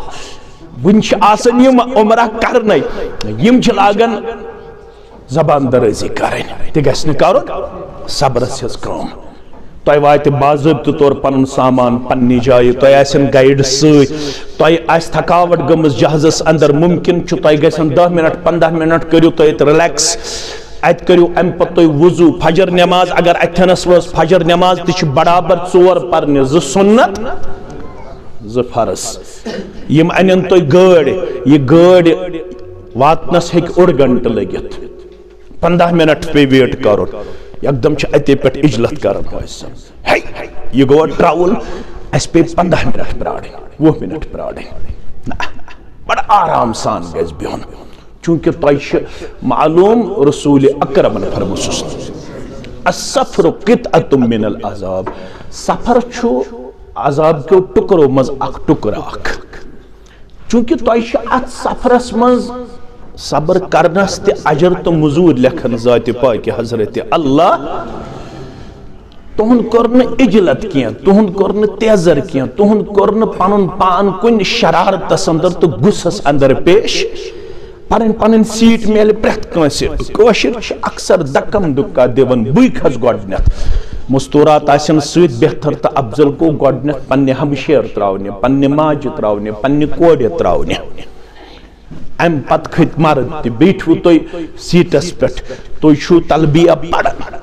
وُنہِ چھِ آسان یِم عمرہ کرنے، یِم چھِ لاگان زبان درٲزی کرٕنۍ، تہِ گژھِ نہٕ کرُن۔ صبرس ہٕنٛز کٲم۔ تۄہہِ واتہِ باضٲبطہٕ طور پنُن سامان پننہِ جایہِ، تۄہہِ آسن گایڈ سۭتۍ، تۄہہِ آسہِ تھکاوٹ گٔمٕژ جہازس اندر، ممکن چھُ تۄہہِ گژھن دَہ منٹ، پنٛداہ منٹ، کٔرِو تُہۍ ییٚتہِ ریلیکس۔ اتہِ کٔرِو امہِ پتہٕ تُہۍ وضو، فجر نماز، اگر اتھنس وٲژ فجر نماز تہِ چھِ برابر ژور پرنہِ، زٕ سُنت، زٕ فرض۔ یِم انن تُہۍ گٲڑۍ، یہِ گٲڑۍ واتنس ہیٚکہِ اوٚڑ گھنٹہٕ لٔگِتھ۔ پنٛداہ منٹ پیٚیہِ ویٹ کرُن، یکدم چھِ اتے پٮ۪ٹھ اجلت کران حٲج صٲب۔ ہے، یہِ گوٚو ٹراول، اسہِ پیٚیہِ پنٛداہ منٹ پرارٕنۍ، وُہ منٹ پرارٕنۍ۔ نہ، بڑٕ آرام سان گژھِ بِہُن، چونکہ تۄہہِ چھِ معلوم رسول اکرمن فرموسُس، السفر قطعة من العذاب، سفر چھُ عذاب کیو ٹُکرو منٛز اکھ ٹُکرٕ اکھ۔ چونکہ تۄہہِ چھُ اتھ سفرس منٛز صبر کرنس تہِ اجر تہٕ مزوٗرۍ لیکھان ذاتِ پاکہِ حضرت اللہ۔ تُہُنٛد کوٚر نہٕ اجلت کینٛہہ، تُہُنٛد کوٚر نہٕ تیزر کینٛہہ، تُہُنٛد کوٚر نہٕ پنُن پان کُنہِ شرارتس اندر تہٕ غصس اندر پیش۔ پنٕنۍ پنٕنۍ سیٹ میلہِ پرٛٮ۪تھ کٲنٛسہِ۔ کٲشِر چھِ اکثر دکم دُکا دِوان، بٕے کھس گۄڈٕنٮ۪تھ۔ مستورات آسن سۭتۍ، بہتر تہٕ افضل گوٚو گۄڈٕنٮ۪تھ پننہِ ہمشیر تراونہِ، پننہِ ماجہِ تراونہِ، پننہِ کورِ تراونہِ۔ امہِ پتہٕ کھٔتۍ مرد تہِ، بیٖٹھوٕ تُہۍ سیٹس پٮ۪ٹھ، تُہۍ چھِو تلبیہ پران۔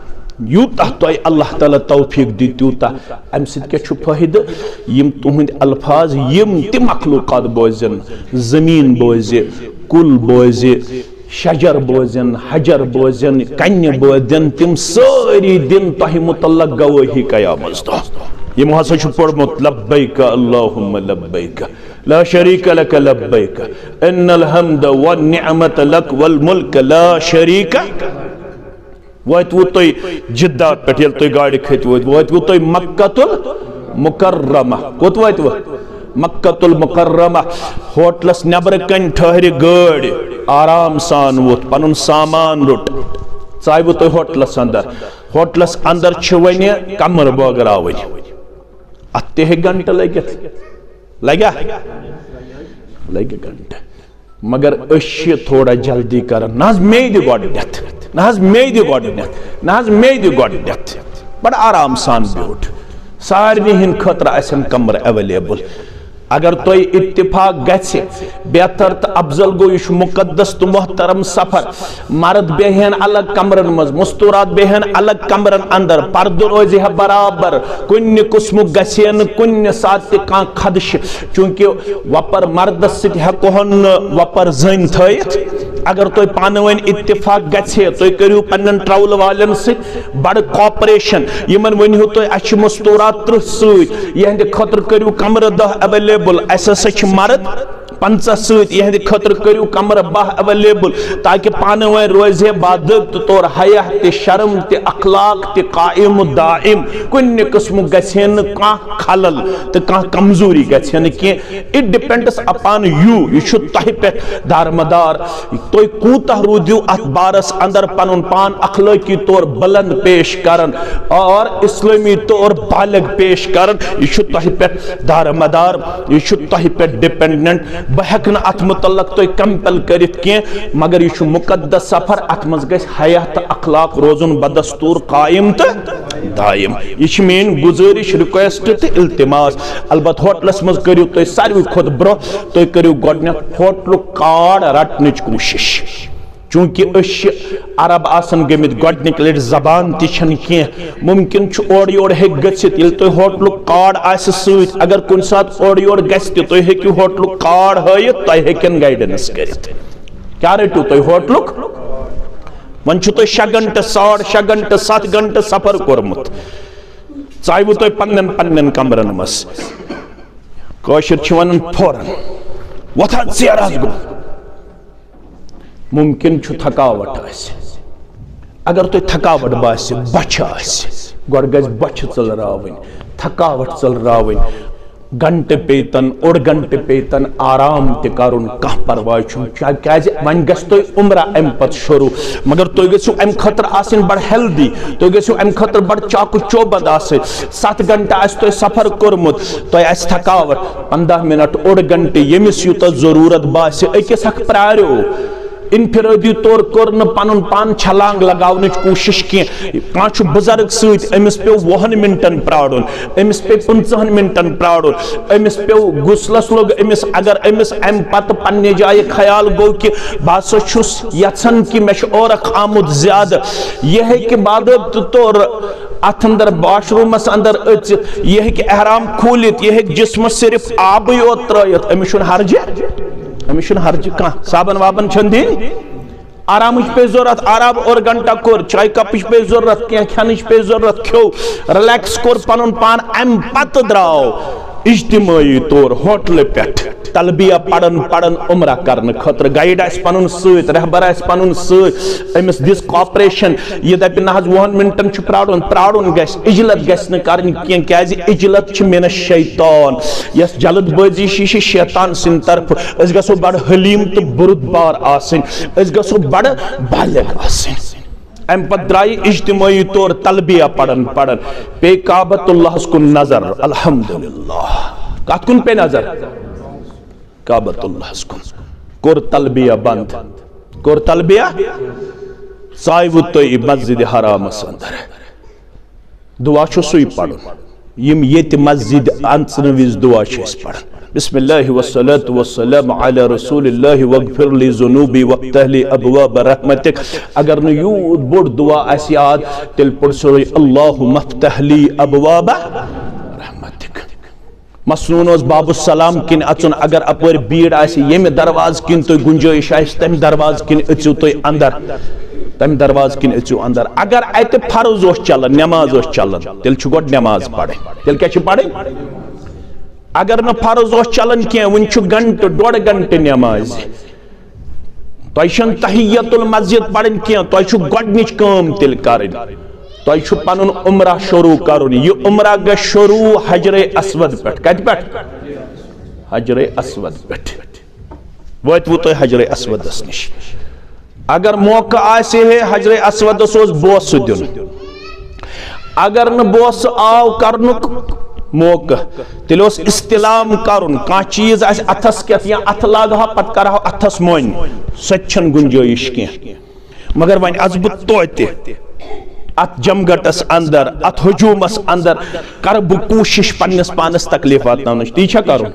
یوٗتاہ تۄہہِ اللہ تعالیٰ توفیق دی تیوٗتاہ۔ امہِ سۭتۍ کیٛاہ چھُ فٲیدٕ؟ یِم تُہنٛدۍ الفاظ، یِم تہِ مخلوقات بوزن، زٔمیٖن بوزِ، کُل بوزِ، شجر بوزن، حجر بوزن، کنہِ بوزن، تِم سٲری دِن تۄہہِ متعلق گوٲہی قیامس دۄہ۔ یِمو ہسا چھُ پوٚرمُت، لبیک اللہم لبیک، لا شریک لک لبیک، ان الحمد والنعمت لک والملک لا شریک۔ وٲتوٕ تُہۍ جدہ پٮ۪ٹھ، ییٚلہِ تُہۍ گاڑِ کھٔتۍ وٲتۍ، وٲتوٕ تُہۍ مکۃ المکرمہ۔ کوٚت وٲتوٕ؟ مکۃ المکرمہ۔ ہوٹلس نٮ۪برٕ کنہِ ٹھہرِ گٲڑۍ، آرام سان ووٚتھ، پنُن سامان روٚٹ، ژاوٕ تُہۍ ہوٹلس اندر۔ ہوٹلس اندر چھِ وۄنۍ کمرٕ بٲگراوٕنۍ۔ اتھ تہِ ہیٚکہِ گھنٹہٕ لٔگِتھ۔ لگیا؟ لگہِ گھنٹہٕ۔ مگر أسۍ چھِ تھوڑا جلدی کران۔ نہ حظ، مے دِ گۄڈٕنٮ۪تھ، نہ حظ، مے دِ گۄڈٕنٮ۪تھ، نہ حظ، مے دِ گۄڈٕنٮ۪تھ۔ بڑٕ آرام سان بیوٗٹھ۔ سارنٕے ہٕنٛدِ خٲطرٕ آسن کمرٕ اویلیبل۔ اگر تۄہہِ اتفاق گژھِ، بہتر تہٕ افضل گوٚو، یہِ چھُ مقدس تہٕ محترم سفر۔ مرد بیہن الگ کمرن منٛز، مستورات بیہن الگ کمرن اندر، پردٕ روزِ ہا برابر، کُنہِ قٕسمُک گژھِ ہے نہٕ کُنہِ ساتہٕ تہِ کانٛہہ خدشہٕ، چونکہ وۄپر مردس سۭتۍ ہٮ۪کہون نہٕ وۄپر زٔنۍ تھٲیِتھ۔ اگر تۄہہِ پانہٕ ؤنۍ اتفاق گژھِ ہے، تُہۍ کٔرِو پننٮ۪ن ٹریول والٮ۪ن سۭتۍ بڑٕ کوآپریشن، یِمن ؤنِو تُہۍ، اسہِ چھِ مستورات ترٕٛہ سۭتۍ، یِہنٛدِ خٲطرٕ کٔرِو کمرٕ دَہ اویلیبل، اسہِ ہسا چھِ مرد پنژاہ سۭتۍ، یِہنٛدِ خٲطرٕ کٔرِو کمرٕ باہ اویلیبل، تاکہ پانہٕ ؤنۍ روزِ ہے باضٲبطہٕ طور حیا تہِ، شرم تہِ، اخلاق تہِ قائم و دائم، کُنہِ قٕسمُک گژھِ ہے نہٕ کانٛہہ خلل تہٕ کانٛہہ کمزوری گژھِ ہے نہٕ کینٛہہ۔ It depends upon you، یہِ چھُ تۄہہِ پٮ۪ٹھ دارمدار۔ تُہۍ کوٗتاہ روٗدِو اتھ بارس اندر پنُن پان اخلٲقی طور بلند پیش کران اور اسلٲمی طور بالغ پیش کران، یہِ چھُ تۄہہِ پٮ۪ٹھ دارمدار، یہِ چھُ تۄہہِ پٮ۪ٹھ ڈپینڈنٹ۔ بہٕ ہٮ۪کہٕ نہٕ اتھ متعلق تۄہہِ کمپل کٔرِتھ کینٛہہ، مگر یہِ چھُ مقدس سفر، اتھ منٛز گژھِ حیا تہٕ اخلاق روزُن بدستور قائم تہٕ دائم۔ یہِ چھِ میٲنۍ گُزٲرِش، ریکویسٹ تہٕ التماس۔ البتہٕ ہوٹلس منٛز کٔرِو تُہۍ ساروی کھۄتہٕ برونٛہہ، تُہۍ کٔرِو گۄڈٕنٮ۪تھ ہوٹلُک کارڈ رٹنٕچ کوٗشِش۔ چونکہ أسۍ چھِ عرب آسان گٔمٕتۍ گۄڈٕنِکۍ لٹہِ، زبان تہِ چھنہٕ کینٛہہ، ممکن چھُ اورٕ یورٕ ہیٚکہِ گٔژھِتھ۔ ییٚلہِ تۄہہِ ہوٹلُک کارڈ آسہِ سۭتۍ، اگر کُنہِ ساتہٕ اورٕ یورٕ گژھِ تہِ، تُہۍ ہیٚکِو ہوٹلُک کارڈ ہٲیِتھ، تۄہہِ ہیٚکن گائیڈنس کٔرِتھ۔ کیٛاہ رٔٹِو تُہۍ ہوٹلُک؟ وۄنۍ چھُ تۄہہِ شےٚ گھنٹہٕ، ساڑ شےٚ گھنٹہٕ، ستھ گھنٹہٕ سفر کوٚرمُت، ژاوٕ تۄہہِ پننٮ۪ن پننٮ۪ن کمرن منٛز۔ کٲشِر چھِ ونان فوراً وۄتھ حظ، ژیر حظ گوٚو۔ ممکن چھُ تھکاوٹ آسہِ۔ اگر تۄہہِ تھکاوٹ باسہِ، بۄچھِ آسہِ، گۄڈٕ گژھِ بۄچھِ ژٔلراوٕنۍ، تھکاوٹ ژٔلراوٕنۍ۔ گھنٹہٕ پیتن، اوٚڑ گھنٹہٕ پیتن آرام تہِ کرُن، کانٛہہ پرواے چھُنہٕ۔ چا-، کیازِ وۄنۍ گژھِ تۄہہِ عمرہ امہِ پتہٕ شروع، مگر تُہۍ گٔژھِو امہِ خٲطرٕ آسٕنۍ بڑٕ ہیلدی، تُہۍ گٔژھِو امہِ خٲطرٕ بڑٕ چاک و چوبند آسٕنۍ۔ ستھ گھنٹہٕ آسہِ تۄہہِ سفر کوٚرمُت، تۄہہِ آسہِ تھکاوٹ، پنٛداہ منٹ، اوٚڑ گھنٹہٕ، ییٚمِس یوٗتاہ ضروٗرت باسہِ، أکِس اکھ پرٛارِو۔ انفرٲدی طور کوٚر نہٕ پنُن پان چھلانگ لگاونٕچ کوٗشش کینٛہہ۔ کانٛہہ چھُ بُزرگ سۭتۍ، أمِس پیوٚو وُہن منٹن پرٛارُن، أمِس پیٚیہِ پٕنٛژٕہن منٹن پرٛارُن، أمِس پیوٚو غسلس لوٚگ أمِس، اگر أمِس امہِ پتہٕ پننہِ جایہِ خیال گوٚو کہِ بہٕ ہسا چھُس یژھان کہِ مےٚ چھُ اورکھ آمُت زیادٕ، یہِ ہیٚکہِ باضٲبطہٕ طور اتھ اندر، واش روٗمس اندر أژِتھ، یہِ ہیٚکہِ احرام کھوٗلِتھ، یہِ ہیٚکہِ جسمس صرف آبٕے یوت ترٲیِتھ، أمِس چھُنہٕ حرجہِ، أمِس چھُنہٕ حرجہِ کانٛہہ۔ صابن وابن چھَنہٕ دِنۍ۔ آرامٕچ پیٚیہِ ضروٗرت، آرام اوٚڑ گھنٹہ کوٚر، چایہِ کپٕچ پیٚیہِ ضروٗرت، کینٛہہ کھٮ۪نٕچ پیٚیہِ ضروٗرت، کھیوٚو، ریلیکس کوٚر پنُن پان، امہِ پتہٕ درٛاو اجتمٲعی طور ہوٹلہٕ پٮ۪ٹھ۔ تلبیہ پرن پرن عمرہ کرنہٕ خٲطرٕ۔ گائیڈ آسہِ پنُن سۭتۍ، رہبر آسہِ پنُن سۭتۍ، أمِس دِژ کوآپریشن، یہِ دپہِ نہ حظ وُہن منٹن چھُ پرٛارُن، پرٛارُن گژھِ، عجلت گژھِ نہٕ کرٕنۍ کینٛہہ، کیازِ عجلت چھِ من الشیطان، یۄس جلد بٲزی چھِ، یہِ چھِ شیطان سٕنٛدِ طرفہٕ۔ أسۍ گژھو بڑٕ حلیم تہٕ بُرُد بار آسٕنۍ، أسۍ گژھو بڑٕ بالغ آسٕنۍ۔ امہِ پتہٕ درٛایہِ اجتمٲعی طور تلبیہ پرن پرن، پیٚیہِ کعبۃ اللہس کُن نظر۔ الحمدللہ، کتھ کُن پیٚیہِ نظر؟ کعبۃ اللہس کُن۔ کوٚر تلبیہ بند، کوٚر تلبیہ، ژاوٕ تُہۍ مسجد حرامس اندر۔ دعا چھُ سُے پرُن، یِم ییٚتہِ مسجد اژنہٕ وِزِ دعا چھِ أسۍ پران۔ بسم اللہ والصلاة والسلام علی رسول اللہ واغفر لی ذنوبی وافتح لی ابواب رحمتک۔ اگر نہٕ یوٗت بوٚڑ دعا آسہِ یاد، تیٚلہِ پوٚر سورُے اللہم افتح لی ابواب رحمتک۔ مسنون اوس باب السلام کِنۍ اژُن، اگر اپٲرۍ بھیڑ آسہِ، ییٚمہِ دروازٕ کِنۍ تۄہہِ گُنجٲیِش آسہِ، تَمہِ دروازٕ کِنۍ أژِو تُہۍ اندر، تَمہِ دروازٕ کِنۍ أژِو اندر۔ اگر اتہِ فرض اوس چلان، نماز اوس چلان، تیٚلہِ چھُ گۄڈٕ نماز پرٕنۍ۔ تیٚلہِ کیٛاہ چھِ پرٕنۍ؟ اگر نہٕ فرض اوس چلان کینٛہہ، وُنہِ چھُ گھنٹہٕ، ڈۄڈ گھنٹہٕ نمازِ، تۄہہِ چھَنہٕ تحیت المسجد پرٕنۍ کینٛہہ، تۄہہِ چھُ گۄڈٕنِچ کٲم تیٚلہِ کرٕنۍ۔ تۄہہِ چھُ پنُن عمرہ شروع کرُن۔ یہِ عمرہ گژھِ شروع حجرِ اسود پٮ۪ٹھ۔ کتہِ پٮ۪ٹھ؟ حجرِ اسود پٮ۪ٹھ۔ وٲتوٕ تُہۍ حجرِ اسودس نِش۔ اگر موقع آسہِ ہے حجرِ اسودس اوس بوسہٕ دیُن، اگر نہٕ بوسہٕ آو کرنُک موقع، تیٚلہِ اوس استلام کرُن۔ کانٛہہ چیٖز آسہِ اتھس کٮ۪تھ یا اتھٕ لاگہٕ ہا، پتہٕ کرٕ ہا اتھس مۄنۍ، سۄ تہِ چھَنہٕ گُنجٲیِش کینٛہہ۔ مگر وۄنۍ اژٕ بہٕ توتہِ اتھ جمگٹس اندر، اتھ ہجومس اندر، کرٕ بہٕ کوٗشش پننِس پانس تکلیف واتناونٕچ۔ تی چھا کرُن؟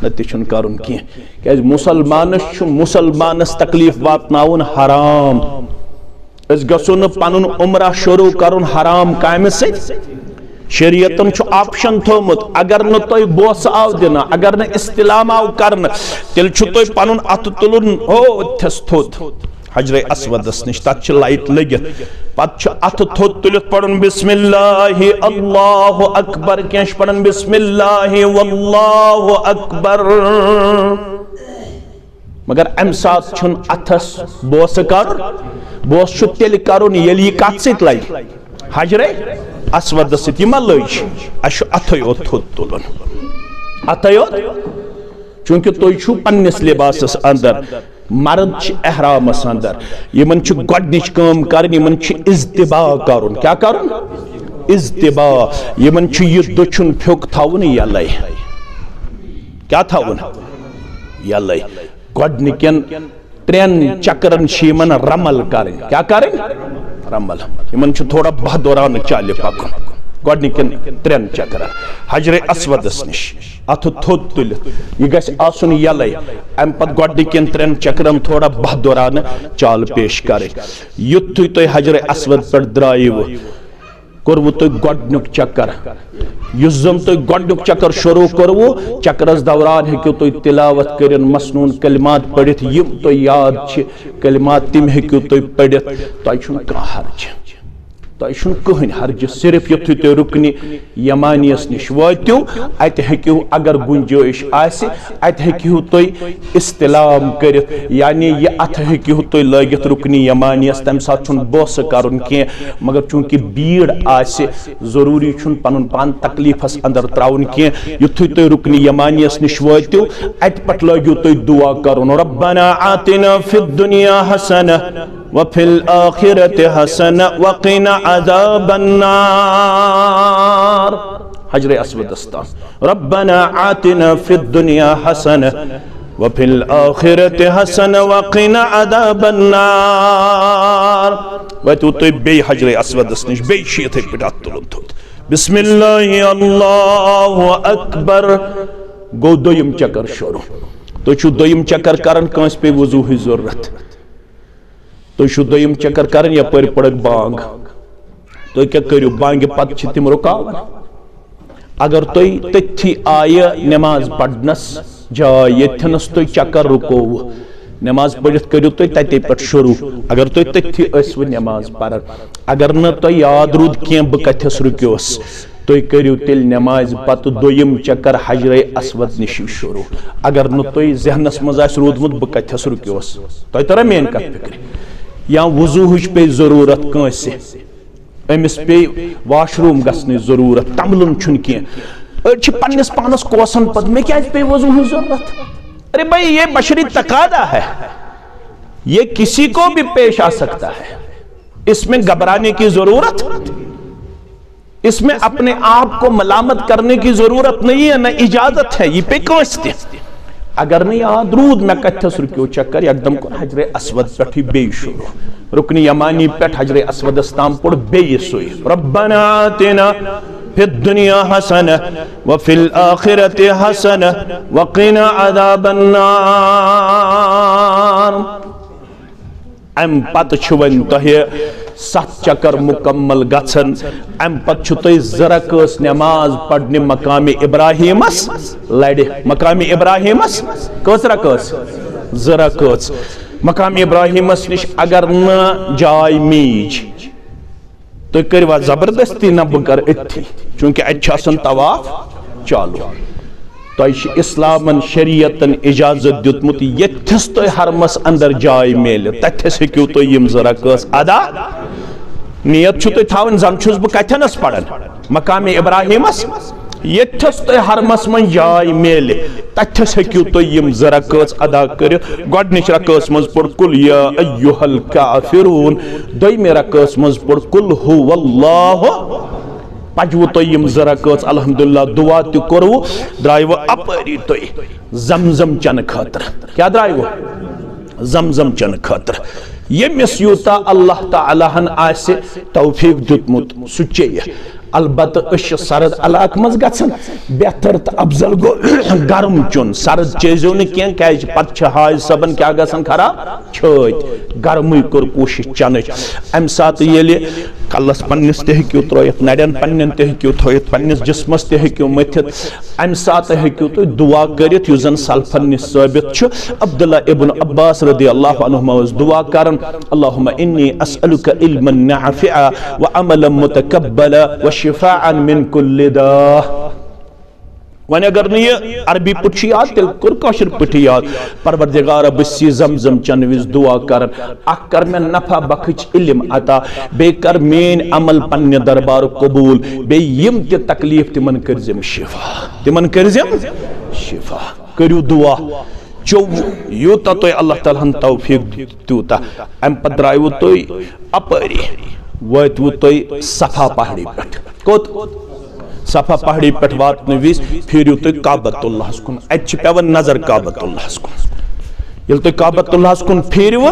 نہ، تہِ چھُنہٕ کرُن کینٛہہ، کیازِ مسلمانس چھُ مسلمانس تکلیف واتناوُن حرام۔ أسۍ گژھو نہٕ پنُن عمرہ شروع کرُن حرام کامہِ سۭتۍ۔ شریعتن چھُ آپشن تھوٚومُت، اگر نہٕ تۄہہِ بوسہٕ آو دِنہٕ، اگر نہٕ استلام آو کرنہٕ، تیٚلہِ چھُ تۄہہِ پنُن اتھٕ تُلُن ہو أتھس تھوٚد۔ حجرِ اسودس نِش، تتھ چھِ لایٹ لٔگِتھ۔ پتہٕ چھُ اتھٕ تھوٚد تُلِتھ پرُن بسم اللہ اللہ اکبر، کینٛہہ چھِ پران بسم اللہ واللہ اکبر۔ مگر امہِ ساتہٕ چھُنہٕ اتھس بوسہٕ کرُن، بوسہٕ چھُ تیٚلہِ کرُن ییٚلہِ یہِ کتھ سۭتۍ لگہِ، حجرِ اسودس سۭتۍ۔ یہِ ما لٔج؟ اسہِ چھُ اتھے یوت تھوٚد تُلُن، اتھے یوت، چونکہ تُہۍ چھِو پننِس لباسس اندر۔ مرد چھِ احرامس اندر، یِمن چھِ گۄڈنِچ کٲم کرٕنۍ، یِمن چھِ اضطباع کرُن۔ کیٛاہ کرُن؟ اضطباع۔ یِمن چھُ یہِ دٔچھُن پھیوٚک تھاوُن یَلے۔ کیٛاہ تھاوُن؟ یلے۔ گۄڈنِکٮ۪ن ترٛٮ۪ن چکرن چھِ یِمن رمل کرٕنۍ۔ کیٛاہ کرٕنۍ؟ رمل۔ یِمن چھُ تھوڑا باہ دوران چالہِ پکُن۔ گۄڈنِکٮ۪ن ترٛٮ۪ن چکرن حجرِ اسودس نِش اَتھٕ تھوٚد تُلِتھ، یہِ گژھِ آسُن یلے۔ اَمہِ پتہٕ گۄڈنِکٮ۪ن ترٛٮ۪ن چکرن تھوڑا باہ دوران چال پیش کرٕنۍ۔ یُتھُے تُہۍ حجرِ اسود پٮ۪ٹھ درٛایِوٕ، کوٚروٕ تۄہہِ گۄڈنیُک چکر۔ یُس زن تۄہہِ گۄڈنیُک چکر شروع کوٚروٕ، چکرس دوران ہیٚکِو تُہۍ تلاوت کٔرِتھ، مسنون کلمات پٔرِتھ، یِم تۄہہِ یاد چھِ کلمات، تِم ہیٚکِو تُہۍ پٔرِتھ۔ تۄہہِ چھُنہٕ کانٛہہ حرج، تۄہہِ چھُنہٕ کٕہٕنۍ حرج۔ صرف یُتھُے تُہۍ رُکنہِ یمانیس نِش وٲتِو، اتہِ ہیٚکِو، اگر گنجٲیش آسہِ، اتہِ ہیٚکِو تُہۍ استلام کٔرِتھ، یعنی یہِ اتھٕ ہیٚکِو تُہۍ لٲگِتھ رُکنہِ یمانیس۔ تمہِ ساتہٕ چھُنہٕ بوسہٕ کرُن کینٛہہ، مگر چونکہ بیٖڑ آسہِ، ضروٗری چھُنہٕ پنُن پان تکلیفس اندر تراوُن کینٛہہ۔ یُتھُے تُہۍ رُکنہِ یمانیس نِش وٲتِو، اتہِ پٮ۪ٹھ لٲگِو تُہۍ دُعا کرُن، ربنا آتنا فی الدنیا حسنہ وفی الآخرۃ حسنہ وقنا عذاب النار۔ حجر اسودس تام، ربنا آتنا فی الدنیا حسنہ وفی الآخرۃ حسنہ وقنا عذاب النار۔ وٲتِو تُہۍ بیٚیہِ حجر اسودس نِش، بیٚیہِ چھُ یِتھے پٲٹھۍ اَتھ تُلُن تھوٚد۔ بسم اللہ، اللہ اکبر۔ گوٚو دوٚیِم چکر شروع۔ تُہۍ چھِو دوٚیِم چکر کران، کٲنٛسہِ پیٚیہِ وضوٗہٕچ ضروٗرت۔ تُہۍ چھِو دوٚیِم چکر کران، یپٲرۍ پٔڑٕکھ بانگ۔ تُہۍ کیٛاہ کٔرِو؟ بانگہِ پتہٕ چھِ تِم رُکاوان۔ اگر تُہۍ تٔتھی آیہِ نماز پرنس جاے، ییٚتھٮ۪نس تُہۍ چکر رُکووٕ، نماز پٔرِتھ کٔرِو تُہۍ تتے پٮ۪ٹھ شروع۔ اگر تُہۍ تٔتھی ٲسوٕ نماز پران، اگر نہٕ تۄہہِ یاد روٗد کینٛہہ بہٕ کتھس رُکیوس، تُہۍ کٔرِو تیٚلہِ نمازِ پتہٕ دوٚیِم چکر حجرے اسود نِشی شروع۔ اگر نہٕ تۄہہِ ذہنس منٛز آسہِ روٗدمُت بہٕ کتھس رُکیوس، تۄہہِ ترا میٲنۍ کتھ فکرِ؟ یا وضوٗہٕچ پیٚیہِ ضروٗرت کٲنٛسہِ، أمِس پیٚیہِ واش روٗم گژھنٕچ ضروٗرت، تملُن چھُنہٕ کینٛہہ۔ أڑۍ چھِ پننِس پانس کوسان پتہٕ، مےٚ کیٛازِ پیٚیہِ وضوٗہٕچ ضروٗرت؟ ارے بھائی، یہ بشری تقاضا ہے، یہ کسی کو بھی پیش آ سکتا ہے، اس میں گھبرانے کی ضرورت، اس میں اپنے آپ کو ملامت کرنے کی ضرورت نہیں ہے، نہ اجازت ہے، یہ پے کٲنٛسہِ تہِ۔ اگر نہٕ یاد روٗد مےٚ کتھس رُکیو چکر، یکدم کوٚر حجر اسود پٮ۪ٹھٕے بیٚیہِ شروع۔ رُکنہِ یمانی پٮ۪ٹھ حجر اسودس تام پوٚر بیٚیہِ سُے، ربنا آتنا فی الدنیا حسنہ وفی الآخرۃ حسنہ وقنا عذاب النار۔ امہِ پتہٕ چھُ وۄنۍ تۄہہِ ستھ چکر مکمل گژھن۔ امہِ پتہٕ چھُ تۄہہِ زٕ رکٲژ نماز پرنہِ مقامِ ابراہیمس لرِ۔ مقامِ ابراہیمس کٔژ رکٲژ؟ زٕ رکٲژ۔ مقامِ ابراہیمس نِش اگر نہٕ جاے میٖج، تُہۍ کٔرِوا زبردستی؟ نہ، بہٕ کرٕ أتھی، چونکہ اتہِ چھُ آسان طواف چالو۔ تۄہہِ چھُ اسلامن، شریعتن اجازت دیُتمُت، ییٚتھس تۄہہِ حرمس اندر جاے میلہِ، تتھس ہیٚکِو تُہۍ یِم زٕ رکٲژ ادا۔ نیت چھُو تُہۍ تھاوٕنۍ، زن چھُس بہٕ کتھنس پران، مقامِ ابراہیمس، ییٚتھس تۄہہِ حرمس منٛز جاے میلہِ، تتھس ہیٚکِو تُہۍ یِم زٕ رکٲژ ادا کٔرِتھ۔ گۄڈنِچ رکٲژ منٛز پوٚر قل یا ایھا الکافرون، دوٚیمہِ رکٲژ منٛز پوٚر قل ھو اللہ۔ پجوٕ تۄہہِ یِم زٕ رکٲژ، الحمدللہ، دعا تہِ کوٚروٕ، درٛایوٕ اپٲری تُہۍ زمزم چنہٕ خٲطرٕ۔ کیٛاہ درٛایوٕ؟ زمزم چنہٕ خٲطرٕ۔ ییٚمِس یوٗتاہ اللہ تعالیٰ ہن آسہِ توفیق دیُتمُت، سُہ چیٚیہِ۔ البتہٕ أسۍ چھِ سرد علاقہٕ منٛز گژھان، بہتر تہٕ افضل گوٚو گرم چیوٚن۔ سرد چیزیو نہٕ کینٛہہ، کیازِ پتہٕ چھِ حاج صٲبن کیٛاہ گژھان خراب؟ چھٲتۍ۔ گرمٕے کٔر کوٗشش چنٕچ۔ امہِ ساتہٕ ییٚلہِ کلس پننِس تہِ ہیٚکِو ترٲیِتھ، نرٮ۪ن پننٮ۪ن تہِ ہیٚکِو تھٲیِتھ، پننِس جسمس تہِ ہیٚکِو مٔتھِتھ۔ امہِ ساتہٕ ہیٚکِو تُہۍ دعا کٔرِتھ، یُس زن سلفن نِش ثٲبت چھُ۔ عبداللہ ابن عباس رضی اللہ عنہما اوس دعا کران، اللہم انی اسألک علما نافعا وعملا متقبلا وشفاء من کل داء۔ وۄنۍ اگر نہٕ یہِ عربی پٲٹھۍ چھُ یاد، تیٚلہِ کوٚر کٲشِر پٲٹھۍ یاد۔ پروردگارا، بہٕ چھُس یہِ زمزم چنہٕ وِزِ دعا کران، اکھ کر مےٚ نفع بخش علم عطا، بیٚیہِ کر میٲنۍ عمل پننہِ دربارُک قبول، بیٚیہِ یِم تہِ تکلیف، تِمن کٔرزِم شفا، تِمن کٔرزِم شفا۔ کٔرِو دعا، چوٚو یوٗتاہ تۄہہِ اللہ تعالیٰ ہن توفیق دیُت تیوٗتاہ۔ امہِ پتہٕ درٛایوٕ تُہۍ اپٲری، وٲتوٕ تُہۍ صفا پہاڑی پٮ۪ٹھ۔ کوٚت؟ صفا پہاڑی پٮ۪ٹھ واتنہٕ وِزِ پھیرِو تُہۍ کعبۃ اللہس کُن۔ اتہِ چھِ پٮ۪وان نظر کعبۃ اللہس کُن۔ ییٚلہِ تُہۍ کعبۃ اللہس کُن پھیرِو،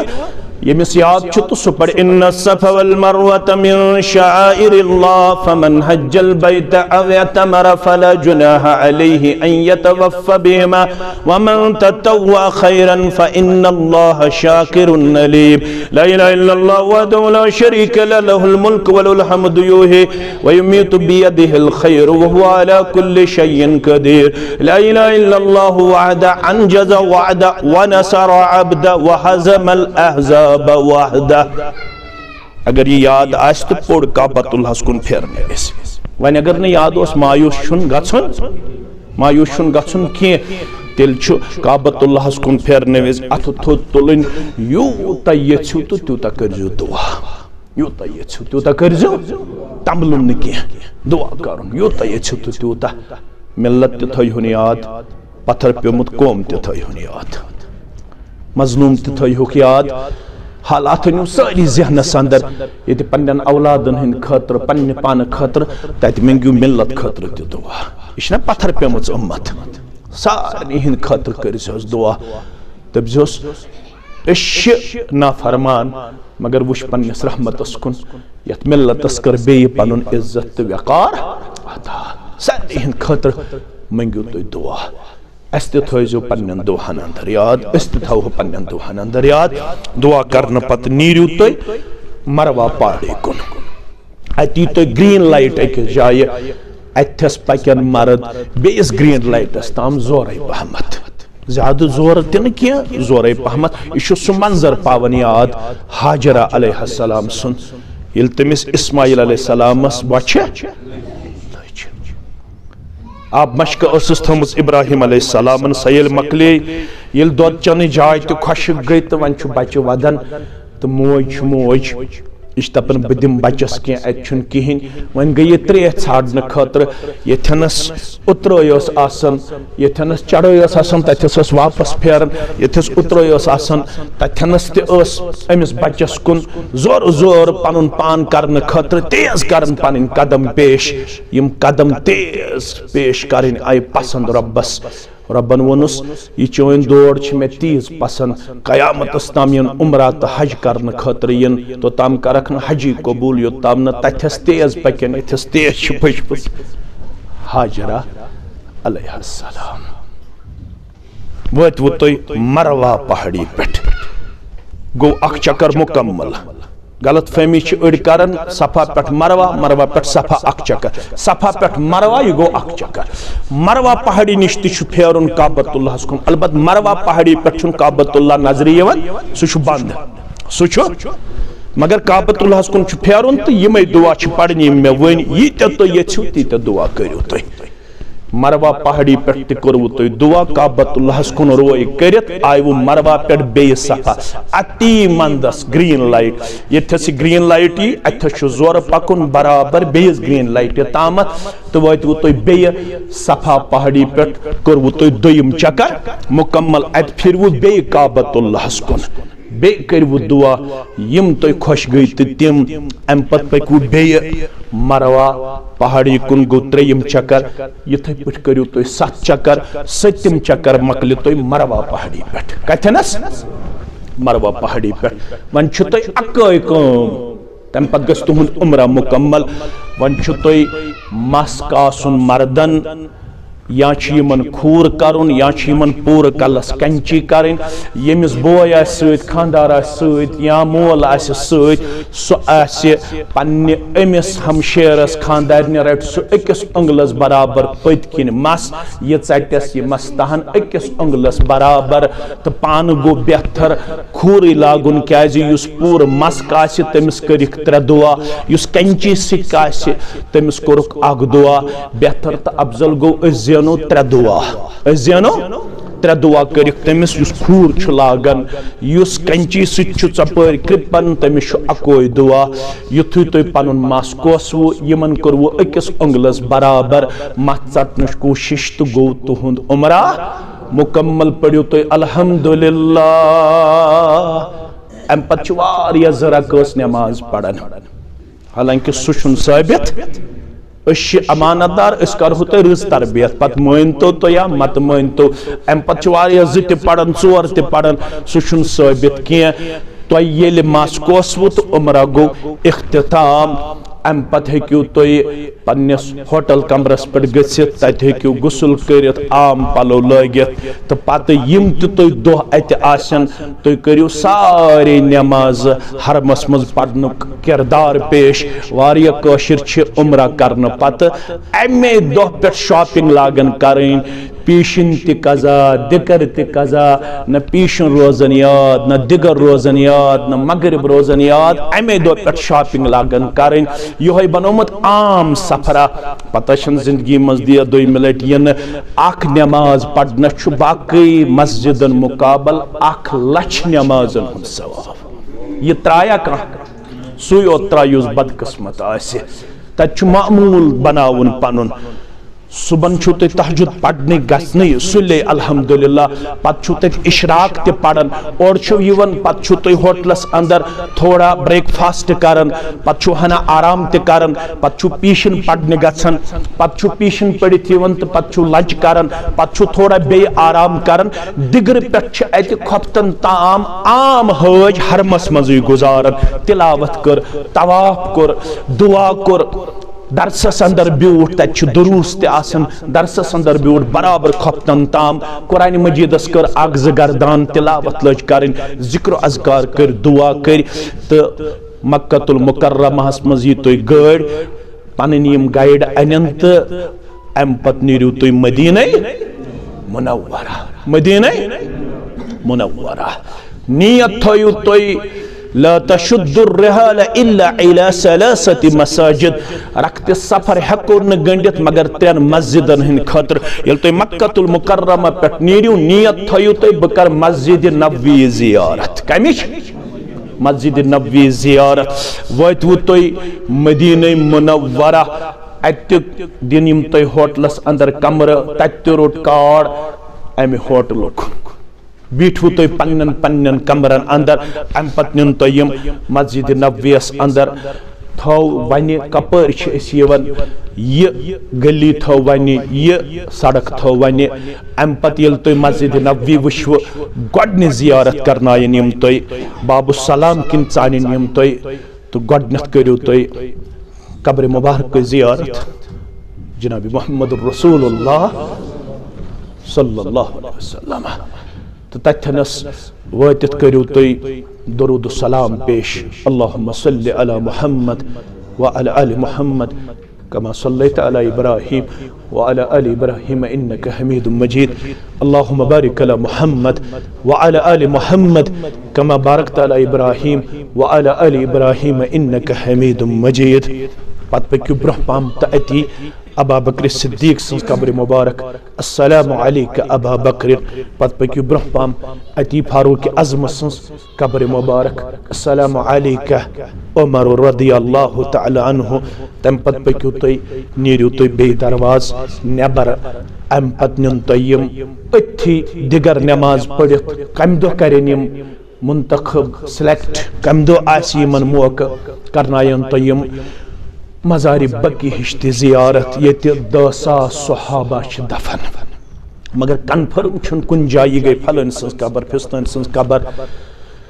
ییٚمِس یاد چھُ تہٕ سُہ پرِ، ان الصفا والمروة من شعائر الله فمن حج البيت او اعتمر فلا جناح عليه ان يطوف بهما ومن تطوع خيرا فان الله شاكر عليم. لا اله الا الله وحده لا شريك له، له الملك وله الحمد يحيي ويميت بيده الخير وهو على كل شيء قدير. لا اله الا الله وحده انجز وعده ونصر عبده وهزم الاحزاب وحده. اگر یہِ یاد آسہِ تہٕ پوٚر کعبۃ اللہس کُن پھیرنہٕ وِزِ۔ وۄنۍ اگر نہٕ یاد اوس، مایوس چھُنہٕ گژھُن، مایوس چھُنہٕ گژھُن کینٛہہ۔ تیٚلہِ چھُ کعبۃ اللہس کُن پھیرنہٕ وِزِ اَتھٕ تھوٚد تُلٕنۍ، یوٗتاہ ییٚژھِو تہٕ تیوٗتاہ کٔرۍزیو دُعا۔ یوٗتاہ ییٚژھِو تیوٗتاہ کٔرۍزیو، تمبلُن نہٕ کینٛہہ، دُعا کَرُن، یوٗتاہ ییٚژھِو تہٕ تیوٗتاہ۔ مِلت تہِ تھٲیہُن یاد، پتھر پیوٚمُت قوم تہِ تھٲیہُن یاد، مظلوٗم تہِ تھٲیہُکھ یاد۔ حالات أنِو سٲری ذہنس اندر، ییٚتہِ پننٮ۪ن اولادن ہٕنٛدِ خٲطرٕ، پننہِ پانہٕ خٲطرٕ، تتہِ منٛگِو مِلت خٲطرٕ تہِ دُعا۔ یہِ چھِنہ پتھر پیوٚمٕژ اُمت، سارنٕے ہٕنٛدِ خٲطرٕ کٔرۍزِہوس دُعا۔ دٔپۍزِہوس، أسۍ چھِ نافرمان، مگر وٕچھ پننِس رحمتس کُن، یتھ مِلتس کٔر بیٚیہِ پنُن عزت تہٕ وقار عطا۔ سارنٕے ہٕنٛدِ خٲطرٕ مٔنگِو تُہۍ دُعا۔ اسہِ تہِ تھٲیزیو پننٮ۪ن دُعاہن اندر یاد، أسۍ تہِ تھاوہو پننٮ۪ن دُعاہن اندر یاد۔ دُعا کرنہٕ پتہٕ نیٖرِو تُہۍ مروا پہاڑی کُن۔ اتہِ یی تۄہہِ گرین لایٹ أکِس جایہِ، اتہِ تھس پکن مرد بیٚیِس گرین لایٹس تام زورے پہمتھ۔ زیادٕ زورٕ تہِ نہٕ کینٛہہ، زورے پہمتھ۔ یہِ چھُ سُہ منظر پاوان یاد، ہاجرہ علیہ السلام سُنٛد، ییٚلہِ تٔمِس اسماعیل علیہ السلامس بۄچھِ لٔج۔ آب مشکہٕ ٲسٕس تھٲومٕژ ابراہیم علیہ السلامن، سۄ ییٚلہِ مۄکلے، ییٚلہِ دۄد چٮ۪نٕچ جاے تہِ خۄشک گٔے تہٕ وۄنۍ چھُ بچہِ ودان تہٕ موج چھُ موج۔ یہِ چھِ دَپان، "بہٕ دِمہٕ بَچَس کینٛہہ، اَتہِ چھُنہٕ کِہیٖنۍ۔" وۄنۍ گٔے یہِ ترٛیش ژھانٛڈنہٕ خٲطرٕ۔ ییٚتھٮ۪نَس اُترٲے ٲس آسان، ییٚتھٮ۪نَس چڑٲے ٲس آسان، تَتھٮ۪س ٲس واپَس پھیران، ییٚتھٮ۪س اُترٲے ٲس آسان، تَتھٮ۪نَس تہِ ٲس أمِس بَچَس کُن زورٕ زورٕ پَنُن پان کَرنہٕ خٲطرٕ تیز کَران پَنٕنۍ قدم پیش۔ یِم قدم تیز پیش کَرٕنۍ آیہِ پَسنٛد رۄبَس۔ رۄبن ووٚنُس، "یہِ چٲنۍ دور چھِ مےٚ تیٖژ پسنٛد، قیامتس تام یِن عمرہ تہٕ حج کرنہٕ خٲطرٕ یِن، توٚتام کرکھ نہٕ حجی قبوٗل، یوٚتام نہٕ تتھٮ۪س تیز پکن، یتھٮ۪س تیز چھِ پٔچمٕژ ہاجرہ علیہ السلام۔" وٲتۍ وُ تُہۍ مروا پہاڑی پٮ۪ٹھ، گوٚو اکھ چکر مکمل۔ غلط فہمی چھِ أڑۍ کران، صفا پٮ۪ٹھ مروا، مروا پٮ۪ٹھ صفا، اکھ چکر۔ صفا پٮ۪ٹھ مروا، یہِ گوٚو اکھ چکر۔ مروا پہاڑی نِش تہِ چھُ پھیرُن کعبۃ اللہس کُن۔ البتہ مروا پہاڑی پٮ۪ٹھ چھُنہٕ کعبۃ اللہ نظرِ یِوان، سُہ چھُ بنٛد۔ سُہ چھُ، مگر کعبۃ اللہس کُن چھُ پھیرُن تہٕ یِمے دُعا چھِ پرنہِ یِم مےٚ ؤنۍ۔ ییٖتیٛاہ تُہۍ یژھِو، تیٖتیٛاہ دُعا کٔرِو تُہۍ۔ مروا پہاڑی پٮ۪ٹھ تہِ کوٚروٕ تۄہہِ دُعا، کعبۃ اللہس کُن روے کٔرِتھ آیوٕ مروا پٮ۪ٹھ بیٚیہِ صفا۔ اتی مندس گرین لایٹ، ییٚتھس یہِ گرین لایٹ یی، اتھس چھُ زورٕ پکُن برابر بیٚیِس گرین لایٹہِ تامتھ، تہٕ وٲتوٕ تُہۍ بیٚیہِ صفا پہاڑی پٮ۪ٹھ، کوٚروٕ تۄہہِ دوٚیِم چکر مکمل، اتہِ پھِروٕ بیٚیہِ کعبۃ اللہس کُن۔ بیٚیہِ کٔرِو دُعا، یِم تۄہہِ خۄش گٔے تہٕ تِم۔ اَمہِ پتہٕ پٔکِو بیٚیہِ مروا پہاڑی کُن، گوٚو ترٛیٚیِم چکر۔ یِتھَے پٲٹھۍ کٔرِو تُہۍ ستھ چکر، سٔتِم چکر مۄکلہِ تۄہہِ مروا پہاڑی پٮ۪ٹھ۔ کتھٮ۪نس؟ مروا پہاڑی پٮ۪ٹھ۔ وۄنۍ چھُ تۄہہِ اَکٲے کٲم، تَمہِ پتہٕ گژھِ تُہُنٛد عمرہ مُکمل۔ وۄنۍ چھُ تۄہہِ مَس کاسُن مردن، یا چھُ یِمن کھوٗر کرُن، یا چھُ یِمن پوٗرٕ کلس کنچی کرٕنۍ۔ ییٚمِس بوے آسہِ سۭتۍ، خانٛدار آسہِ سۭتۍ، یا مول آسہِ سۭتۍ، سُہ آسہِ پننہِ أمِس ہمشیرس، خانٛدارنہِ، رٹہِ سُہ أکِس اۄنٛگلس برابر پٔتۍ کِنۍ مس۔ یہِ ژٹٮ۪س یہِ مس تہن أکِس اۄنٛگلس برابر، تہٕ پانہٕ گوٚو بہتر کھوٗرٕے لاگُن، کیازِ یُس پوٗرٕ مس کاسہِ، تٔمِس کٔرِکھ ترٛےٚ دُعا، یُس کنچی سۭتۍ کاسہِ، تٔمِس کوٚرُکھ اکھ دُعا۔ بہتر تہٕ افضل گوٚو، أسۍ زینو ترٛےٚ دُعا۔ أسۍ زینو ترٛےٚ دُعا کٔرِکھ تٔمِس، یُس کھوٗر چھُ لاگان، یُس کنچی سۭتۍ چھُ ژۄپٲرۍ کرٛپان، تٔمِس چھُ اکوے دُعا۔ یُتھُے تُہۍ پنُن مس کوسوٕ، یِمن کوٚروٕ أکِس اۄنٛگلس برابر مس ژٹنٕچ کوٗشش، تہٕ گوٚو تُہُنٛد عمرہ مکمل۔ پٔرِو تُہۍ الحمدللہ۔ امہِ پتہٕ چھِ واریاہ زٕ رکٲژ نماز پران، حالانکہ سُہ چھُنہٕ ثٲبت۔ أسۍ چھِ امانت دار، أسۍ کرہو تۄہہِ رٕژ تربیت، پتہٕ مٲنتو تُہۍ یا مت مٲنتو۔ امہِ پتہٕ چھِ واریاہ زٕ تہِ پران، ژور تہِ پران، سُہ چھُنہٕ ثٲبت کینٛہہ۔ تۄہہِ ییٚلہِ مس کوسوٕ تہٕ عمرہ گوٚو اختتام، امہِ پتہٕ ہیٚکِو تُہۍ پننِس ہوٹل کمرس پٮ۪ٹھ گٔژھِتھ، تتہِ ہیٚکِو غسل کٔرِتھ، عام پلو لٲگِتھ، تہٕ پتہٕ یِم تہِ تُہۍ دۄہ اتہِ آسن، تُہۍ کٔرِو سارے نمازٕ حرمس منٛز پرنُک کردار پیش۔ واریاہ کٲشِر چھِ عمرہ کرنہٕ پتہٕ امے دۄہ پٮ۪ٹھ شاپنگ لاگان کرٕنۍ۔ پیشن تہِ قضا، دِگر تہِ قضا، نہ پیشن روزان یاد، نہ دِگر روزان یاد، نہ مغرب روزان یاد، امے دۄہ پٮ۪ٹھ شاپنگ لاگان کرٕنۍ۔ یِہوٚے بنومُت عام سفرا۔ پتہ چھنہٕ زندگی منٛز دِیا دوٚیمہِ لٹہِ یِنہٕ۔ اکھ نماز پرنس چھُ باقٕے مسجدن مقابل اکھ لچھ نمازن ہُنٛد ثواب۔ یہِ ترٛایہ کانٛہہ؟ سُے یوت ترٛایہِ یُس بدقسمت آسہِ۔ تتہِ چھُ معمول بناوُن پنُن۔ صبحن چھُو تُہۍ تہجد پرنہِ گژھنٕے سُلے الحمدللہ، پتہٕ چھُو تتہِ اشراق تہِ پران، اورٕ چھِو یِوان، پتہٕ چھُو تُہۍ ہوٹلس اندر تھوڑا بریک فاسٹ کران، پتہٕ چھُو ہنا آرام تہِ کران، پتہٕ چھُو پیشن پرنہِ گژھان، پتہٕ چھُو پیشن پٔرِتھ یِوان تہٕ پتہٕ چھُو لنچ کران، پتہٕ چھُو تھوڑا بیٚیہِ آرام کران۔ دِگرٕ پٮ۪ٹھ چھِ اتہِ خۄفتن تام عام حٲج حرمس منٛزٕے گُزاران، تلاوت کٔر، طواف کوٚر، دعا کوٚر۔ درسس اندر بیوٗٹھ، تتہِ چھُ دروس تہِ آسان، درسس اندر بیوٗٹھ برابر خۄفتن تام۔ قرآن مجیدس کٔر اکھ زٕ گردان، تلاوت لٔج کرٕنۍ، ذکر و اذکار کٔرۍ، دعا کٔرۍ، تہٕ مکہ المکرمہس منٛز یی تُہۍ گٲڑۍ، پنٕنۍ یِم گایڈ انن تہٕ امہِ پتہٕ نیٖرِو تُہۍ مدینہ منورہ، مدینہ منورہ۔ نیت تھٲیِو تُہۍ، لا تشد الرحال الا الى ثلاثة مساجد۔ رکھتہِ سفر ہیٚکو نہٕ گٔنڈِتھ مگر ترٛٮ۪ن مسجدن ہٕنٛدِ خٲطرٕ۔ ییٚلہِ تُہۍ مکہ المکرمہ پٮ۪ٹھ نیٖرِو، نیت تھٲیِو تُہۍ، بہٕ کرٕ مسجد نبوی زیارت۔ کمِچ؟ مسجد نبوی زیارت۔ وٲتوٕ تُہۍ مدینہ منورہ، اتہِ دِن یِم تۄہہِ ہوٹلس اندر کمرٕ، تتہِ تہِ روٚٹ کارڈ امہِ ہوٹلُک۔ بیٖٹھوٕ تُہۍ پننٮ۪ن پننٮ۪ن کمرن اندر، امہِ پتہٕ نِن تۄہہِ یِم مسجد نبویس اندر۔ تھٲو وَنہِ کپٲرۍ چھِ أسۍ یِوان، یہِ گلی تھٲو وَنہِ، یہِ سڑک تھٲو وَنہِ۔ امہِ پتہٕ ییٚلہِ تُہۍ مسجد نبوی وٕچھوٕ، گۄڈٕنِچ زیارت کرناین یِم تۄہہِ باب السلام کِنۍ ژانن یِم تۄہہِ، تہٕ گۄڈٕنٮ۪تھ کٔرِو تُہۍ قبر مبارک زیارت جناب محمد رسول اللہ صلی اللہ علیہ وسلم۔ تہٕ تتھنس وٲتِتھ کٔرِو تُہۍ درود و سلام پیش، اللہم صل علی محمد وعلی آل محمد کما صلیت علی ابراہیم وعلی آل ابراہیم انک حمید مجید۔ اللہم بارک علی محمد وعلی آل محمد کما بارکت علی ابراہیم وعلی آل ابراہیم انک حمید مجید۔ پتہٕ پٔکِو برونٛہہ پہم تہٕ اتی ابا بکر صدیق سٕنٛز قبر مبارک۔ السلام علیک ابا بکر۔ پتہٕ پٔکِو برونٛہہ پہم اتی فاروق اعظم سٕنٛز قبر مبارک۔ السلام علیک عمر رضی اللہ تعالی عنہ۔ تمہِ پتہٕ پٔکِو تُہۍ، نیٖرِو تُہۍ بیٚیہِ دروازٕ نٮ۪بر۔ امہِ پتہٕ نِن تۄہہِ یِم أتھی دِگر نٮ۪ماز پٔرِتھ، کمہِ دۄہ کرن یِم منتخب، سلیکٹ، کمہِ دۄہ آسہِ یِمن موقعہٕ، کرناین تۄہہِ یِم مزارِ بقیع ہِش تہِ زیارت، ییٚتہِ دہ ساس صحابہ چھِ دفن۔ مگر کنفرم چھُنہٕ کُنہِ جایہِ یہِ گٔے فلٲنۍ سٕنٛز قبر، فستٲنۍ سٕنٛز قبر۔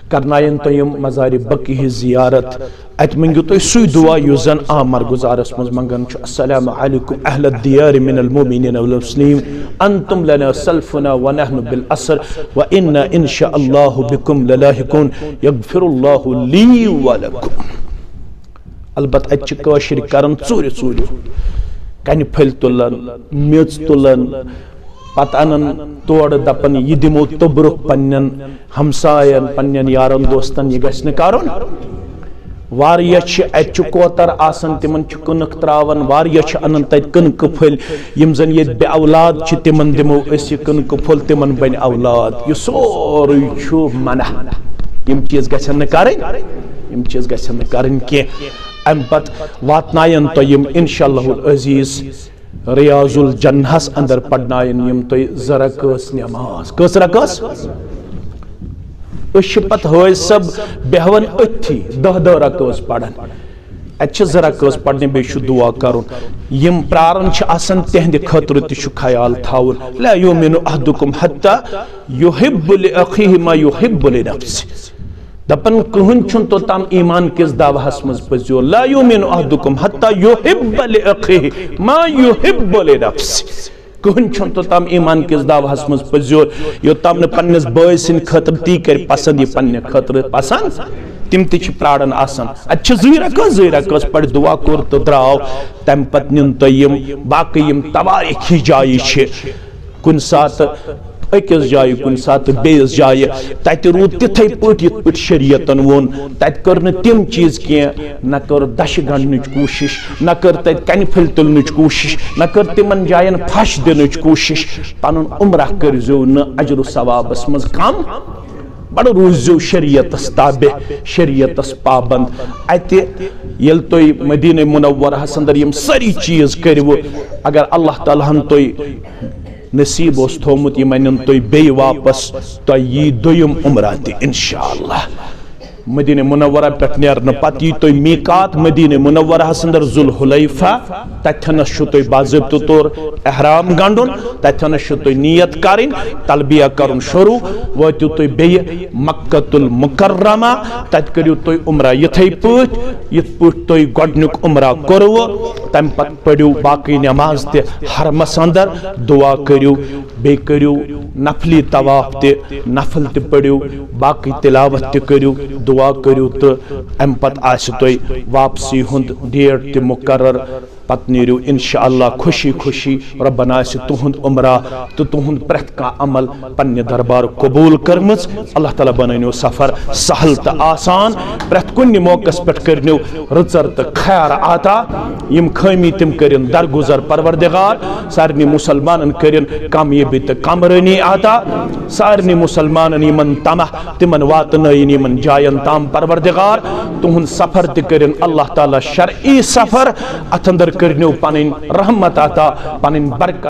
کرناین تۄہہِ یِم مزارِ بقیع ہِش زیارت۔ اتہِ مٔنگِو تُہۍ سُے دعا یُس زن عام مرگزارس منٛز منٛگان چھُ، السلام علیکم اہل الدیار من المؤمنین والمسلمین، انتم لنا سلفنا ونحن بالاسر وانا ان شاء اللہ بكم للاحقون، یغفر اللہ لی ولکم۔ البتہ اتہِ چھِ کٲشِرۍ کران ژوٗرِ ژوٗرِ، کنہِ پھٔلۍ تُلان، میٚژ تُلان، پتہٕ انان تورٕ دپان، یہِ دِمو توٚبرُک پننٮ۪ن ہمساین، پننٮ۪ن یارن دوستن، یہِ گژھِ نہٕ کرُن۔ واریاہ چھِ، اتہِ چھُ کوتر آسان، تِمن چھِ کٕنٕک تراوان، واریاہ چھِ انان تتہِ کٕنکہٕ پھٔلۍ، یِم زن ییٚتہِ بے اولاد چھِ، تِمن دِمو أسۍ یہِ کٕنکہٕ پھوٚل، تِمن بنہِ اولاد۔ یہِ سورُے چھُ منع۔ یِم چیٖز گژھن نہٕ کرٕنۍ، یِم چیٖز گژھن نہٕ کرٕنۍ کینٛہہ۔ امہِ پتہٕ واتناین تۄہہِ یِم انشاءاللہ العزیز ریاض الجنہس اندر پرناین یِم تۄہہِ زٕ رکٲژ نماز۔ کٔژ رکٲژ؟ أسۍ چھِ پتہٕ حٲج صٲب بیہوان أتھی دہ دہ رکٲژ پران۔ اتہِ چھِ زٕ رکٲژ پرنہِ، بیٚیہِ چھُ دعا کرُن۔ یِم پراران چھِ آسان، تِہنٛدِ خٲطرٕ تہِ چھُ خیال تھاوُن۔ لا یؤمن احدکم حتی یحب لأخیہ ما یحب لنفسہ۔ دپان، کٕہٕنۍ چھُنہٕ توٚتام ایمان کِس دعوہس منٛز پٔزیور۔ لا یؤمن احدکم حتی یحب لأخیہ ما یحب لنفسہ۔ کٕہٕنۍ چھُنہٕ توٚتام ایمان کِس دعوہس منٛز پٔزیور، یوٚتام نہٕ پننِس بٲے سٕنٛدِ خٲطرٕ تی کرِ پسند، یہِ پننہِ خٲطرٕ پسند۔ تِم تہِ چھِ پراران آسان۔ اتہِ چھِ زٕے رکٲژ، زٕے رکٲژ پرِ، دعا کوٚر تہٕ درٛاو۔ تمہِ پتہٕ نیُن تۄہہِ یِم باقٕے یِم توٲریٖخی جایہِ چھِ، کُنہِ ساتہٕ أکِس جایہِ، کُنہِ ساتہٕ بیٚیِس جایہِ، تتہِ روٗد تِتھے پٲٹھۍ یِتھ پٲٹھۍ شریعتن ووٚن۔ تتہِ کٔر نہٕ تِم چیٖز کینٛہہ، نہ کٔر دَچھِ گنٛڈنٕچ کوٗشِش، نہ کٔر تتہِ کنہِ پھٔلۍ تُلنٕچ کوٗشِش، نہ کٔر تِمن جاین پھش دِنٕچ کوٗشِش۔ پنُن عمرہ کٔرۍزیو نہٕ اجر و ثوابس منٛز کم، بڑٕ روٗززیو شریعتس تابع، شریعتس پابند۔ اتہِ ییٚلہِ تُہۍ مدینہ منورہس اندر یِم سٲری چیٖز کٔرِو، اگر اللہ تعالیٰ ہن تُہۍ نصیب اوس تھومُت، یِم انن تُہۍ بیٚیہِ واپس، تۄہہِ یی دوٚیِم عمرہ تہِ انشاءاللہ۔ مدینہ منورہ پٮ۪ٹھ نیرنہٕ پتہٕ یی تُہۍ میقات مدینہ منورہس اندر ذوالحلیفہ، تتھنس چھُ تُہۍ باضٲبطہٕ طور احرام گنڈُن، تتھنس چھُ تُہۍ نیت کرٕنۍ، تلبیہ کرُن شروع، وٲتِو تُہۍ بیٚیہِ مکۃ المکرمہ، تتہِ کٔرِو تُہۍ عمرہ یِتھے پٲٹھۍ، یِتھ پٲٹھۍ تُہۍ گۄڈٕنیُک عمرہ کوٚروٕ۔ تمہِ پتہٕ پٔرِو باقٕے نماز تہِ حرمس اندر، دعا کٔرِو، بیٚیہِ کٔرِو نفلی طواف تہِ، نفل تہِ پٔرِو، باقٕے تلاوت تہِ کٔرِو، دعا کٔرِو تہٕ امہِ پتہٕ آسہِ تۄہہِ واپسی ہُنٛد ڈیٹ تہِ مقرر۔ پتہٕ نیرِو انشاءاللہ خوشی خوشی۔ ربن آسہِ تُہُنٛد عمرہ تہٕ تُہُنٛد پرٛٮ۪تھ کانٛہہ عمل پننہِ دربار قبول کٔرمٕژ۔ اللہ تعالیٰ بنٲونو سفر سہل تہٕ آسان۔ پرٛٮ۪تھ کُنہِ موقعس پٮ۪ٹھ کٔرنو رٕژر تہٕ خیر عطا۔ یِم خٲمی تِم کٔرِن درگُزر پروردگار۔ سارنٕے مسلمانن کٔرِن کامیٲبی تہٕ کامرٲنی عطا۔ سارنٕے مسلمانن یِمن طمع تِمن واتنٲیِن یِمن جاین تام پروردگار۔ تُہُنٛد سفر تہِ کٔرِن اللہ تعالیٰ شرعی سفر۔ اتھ اندر کٔرنو پنٕنۍ رحمت عطا، پنٕنۍ برکت۔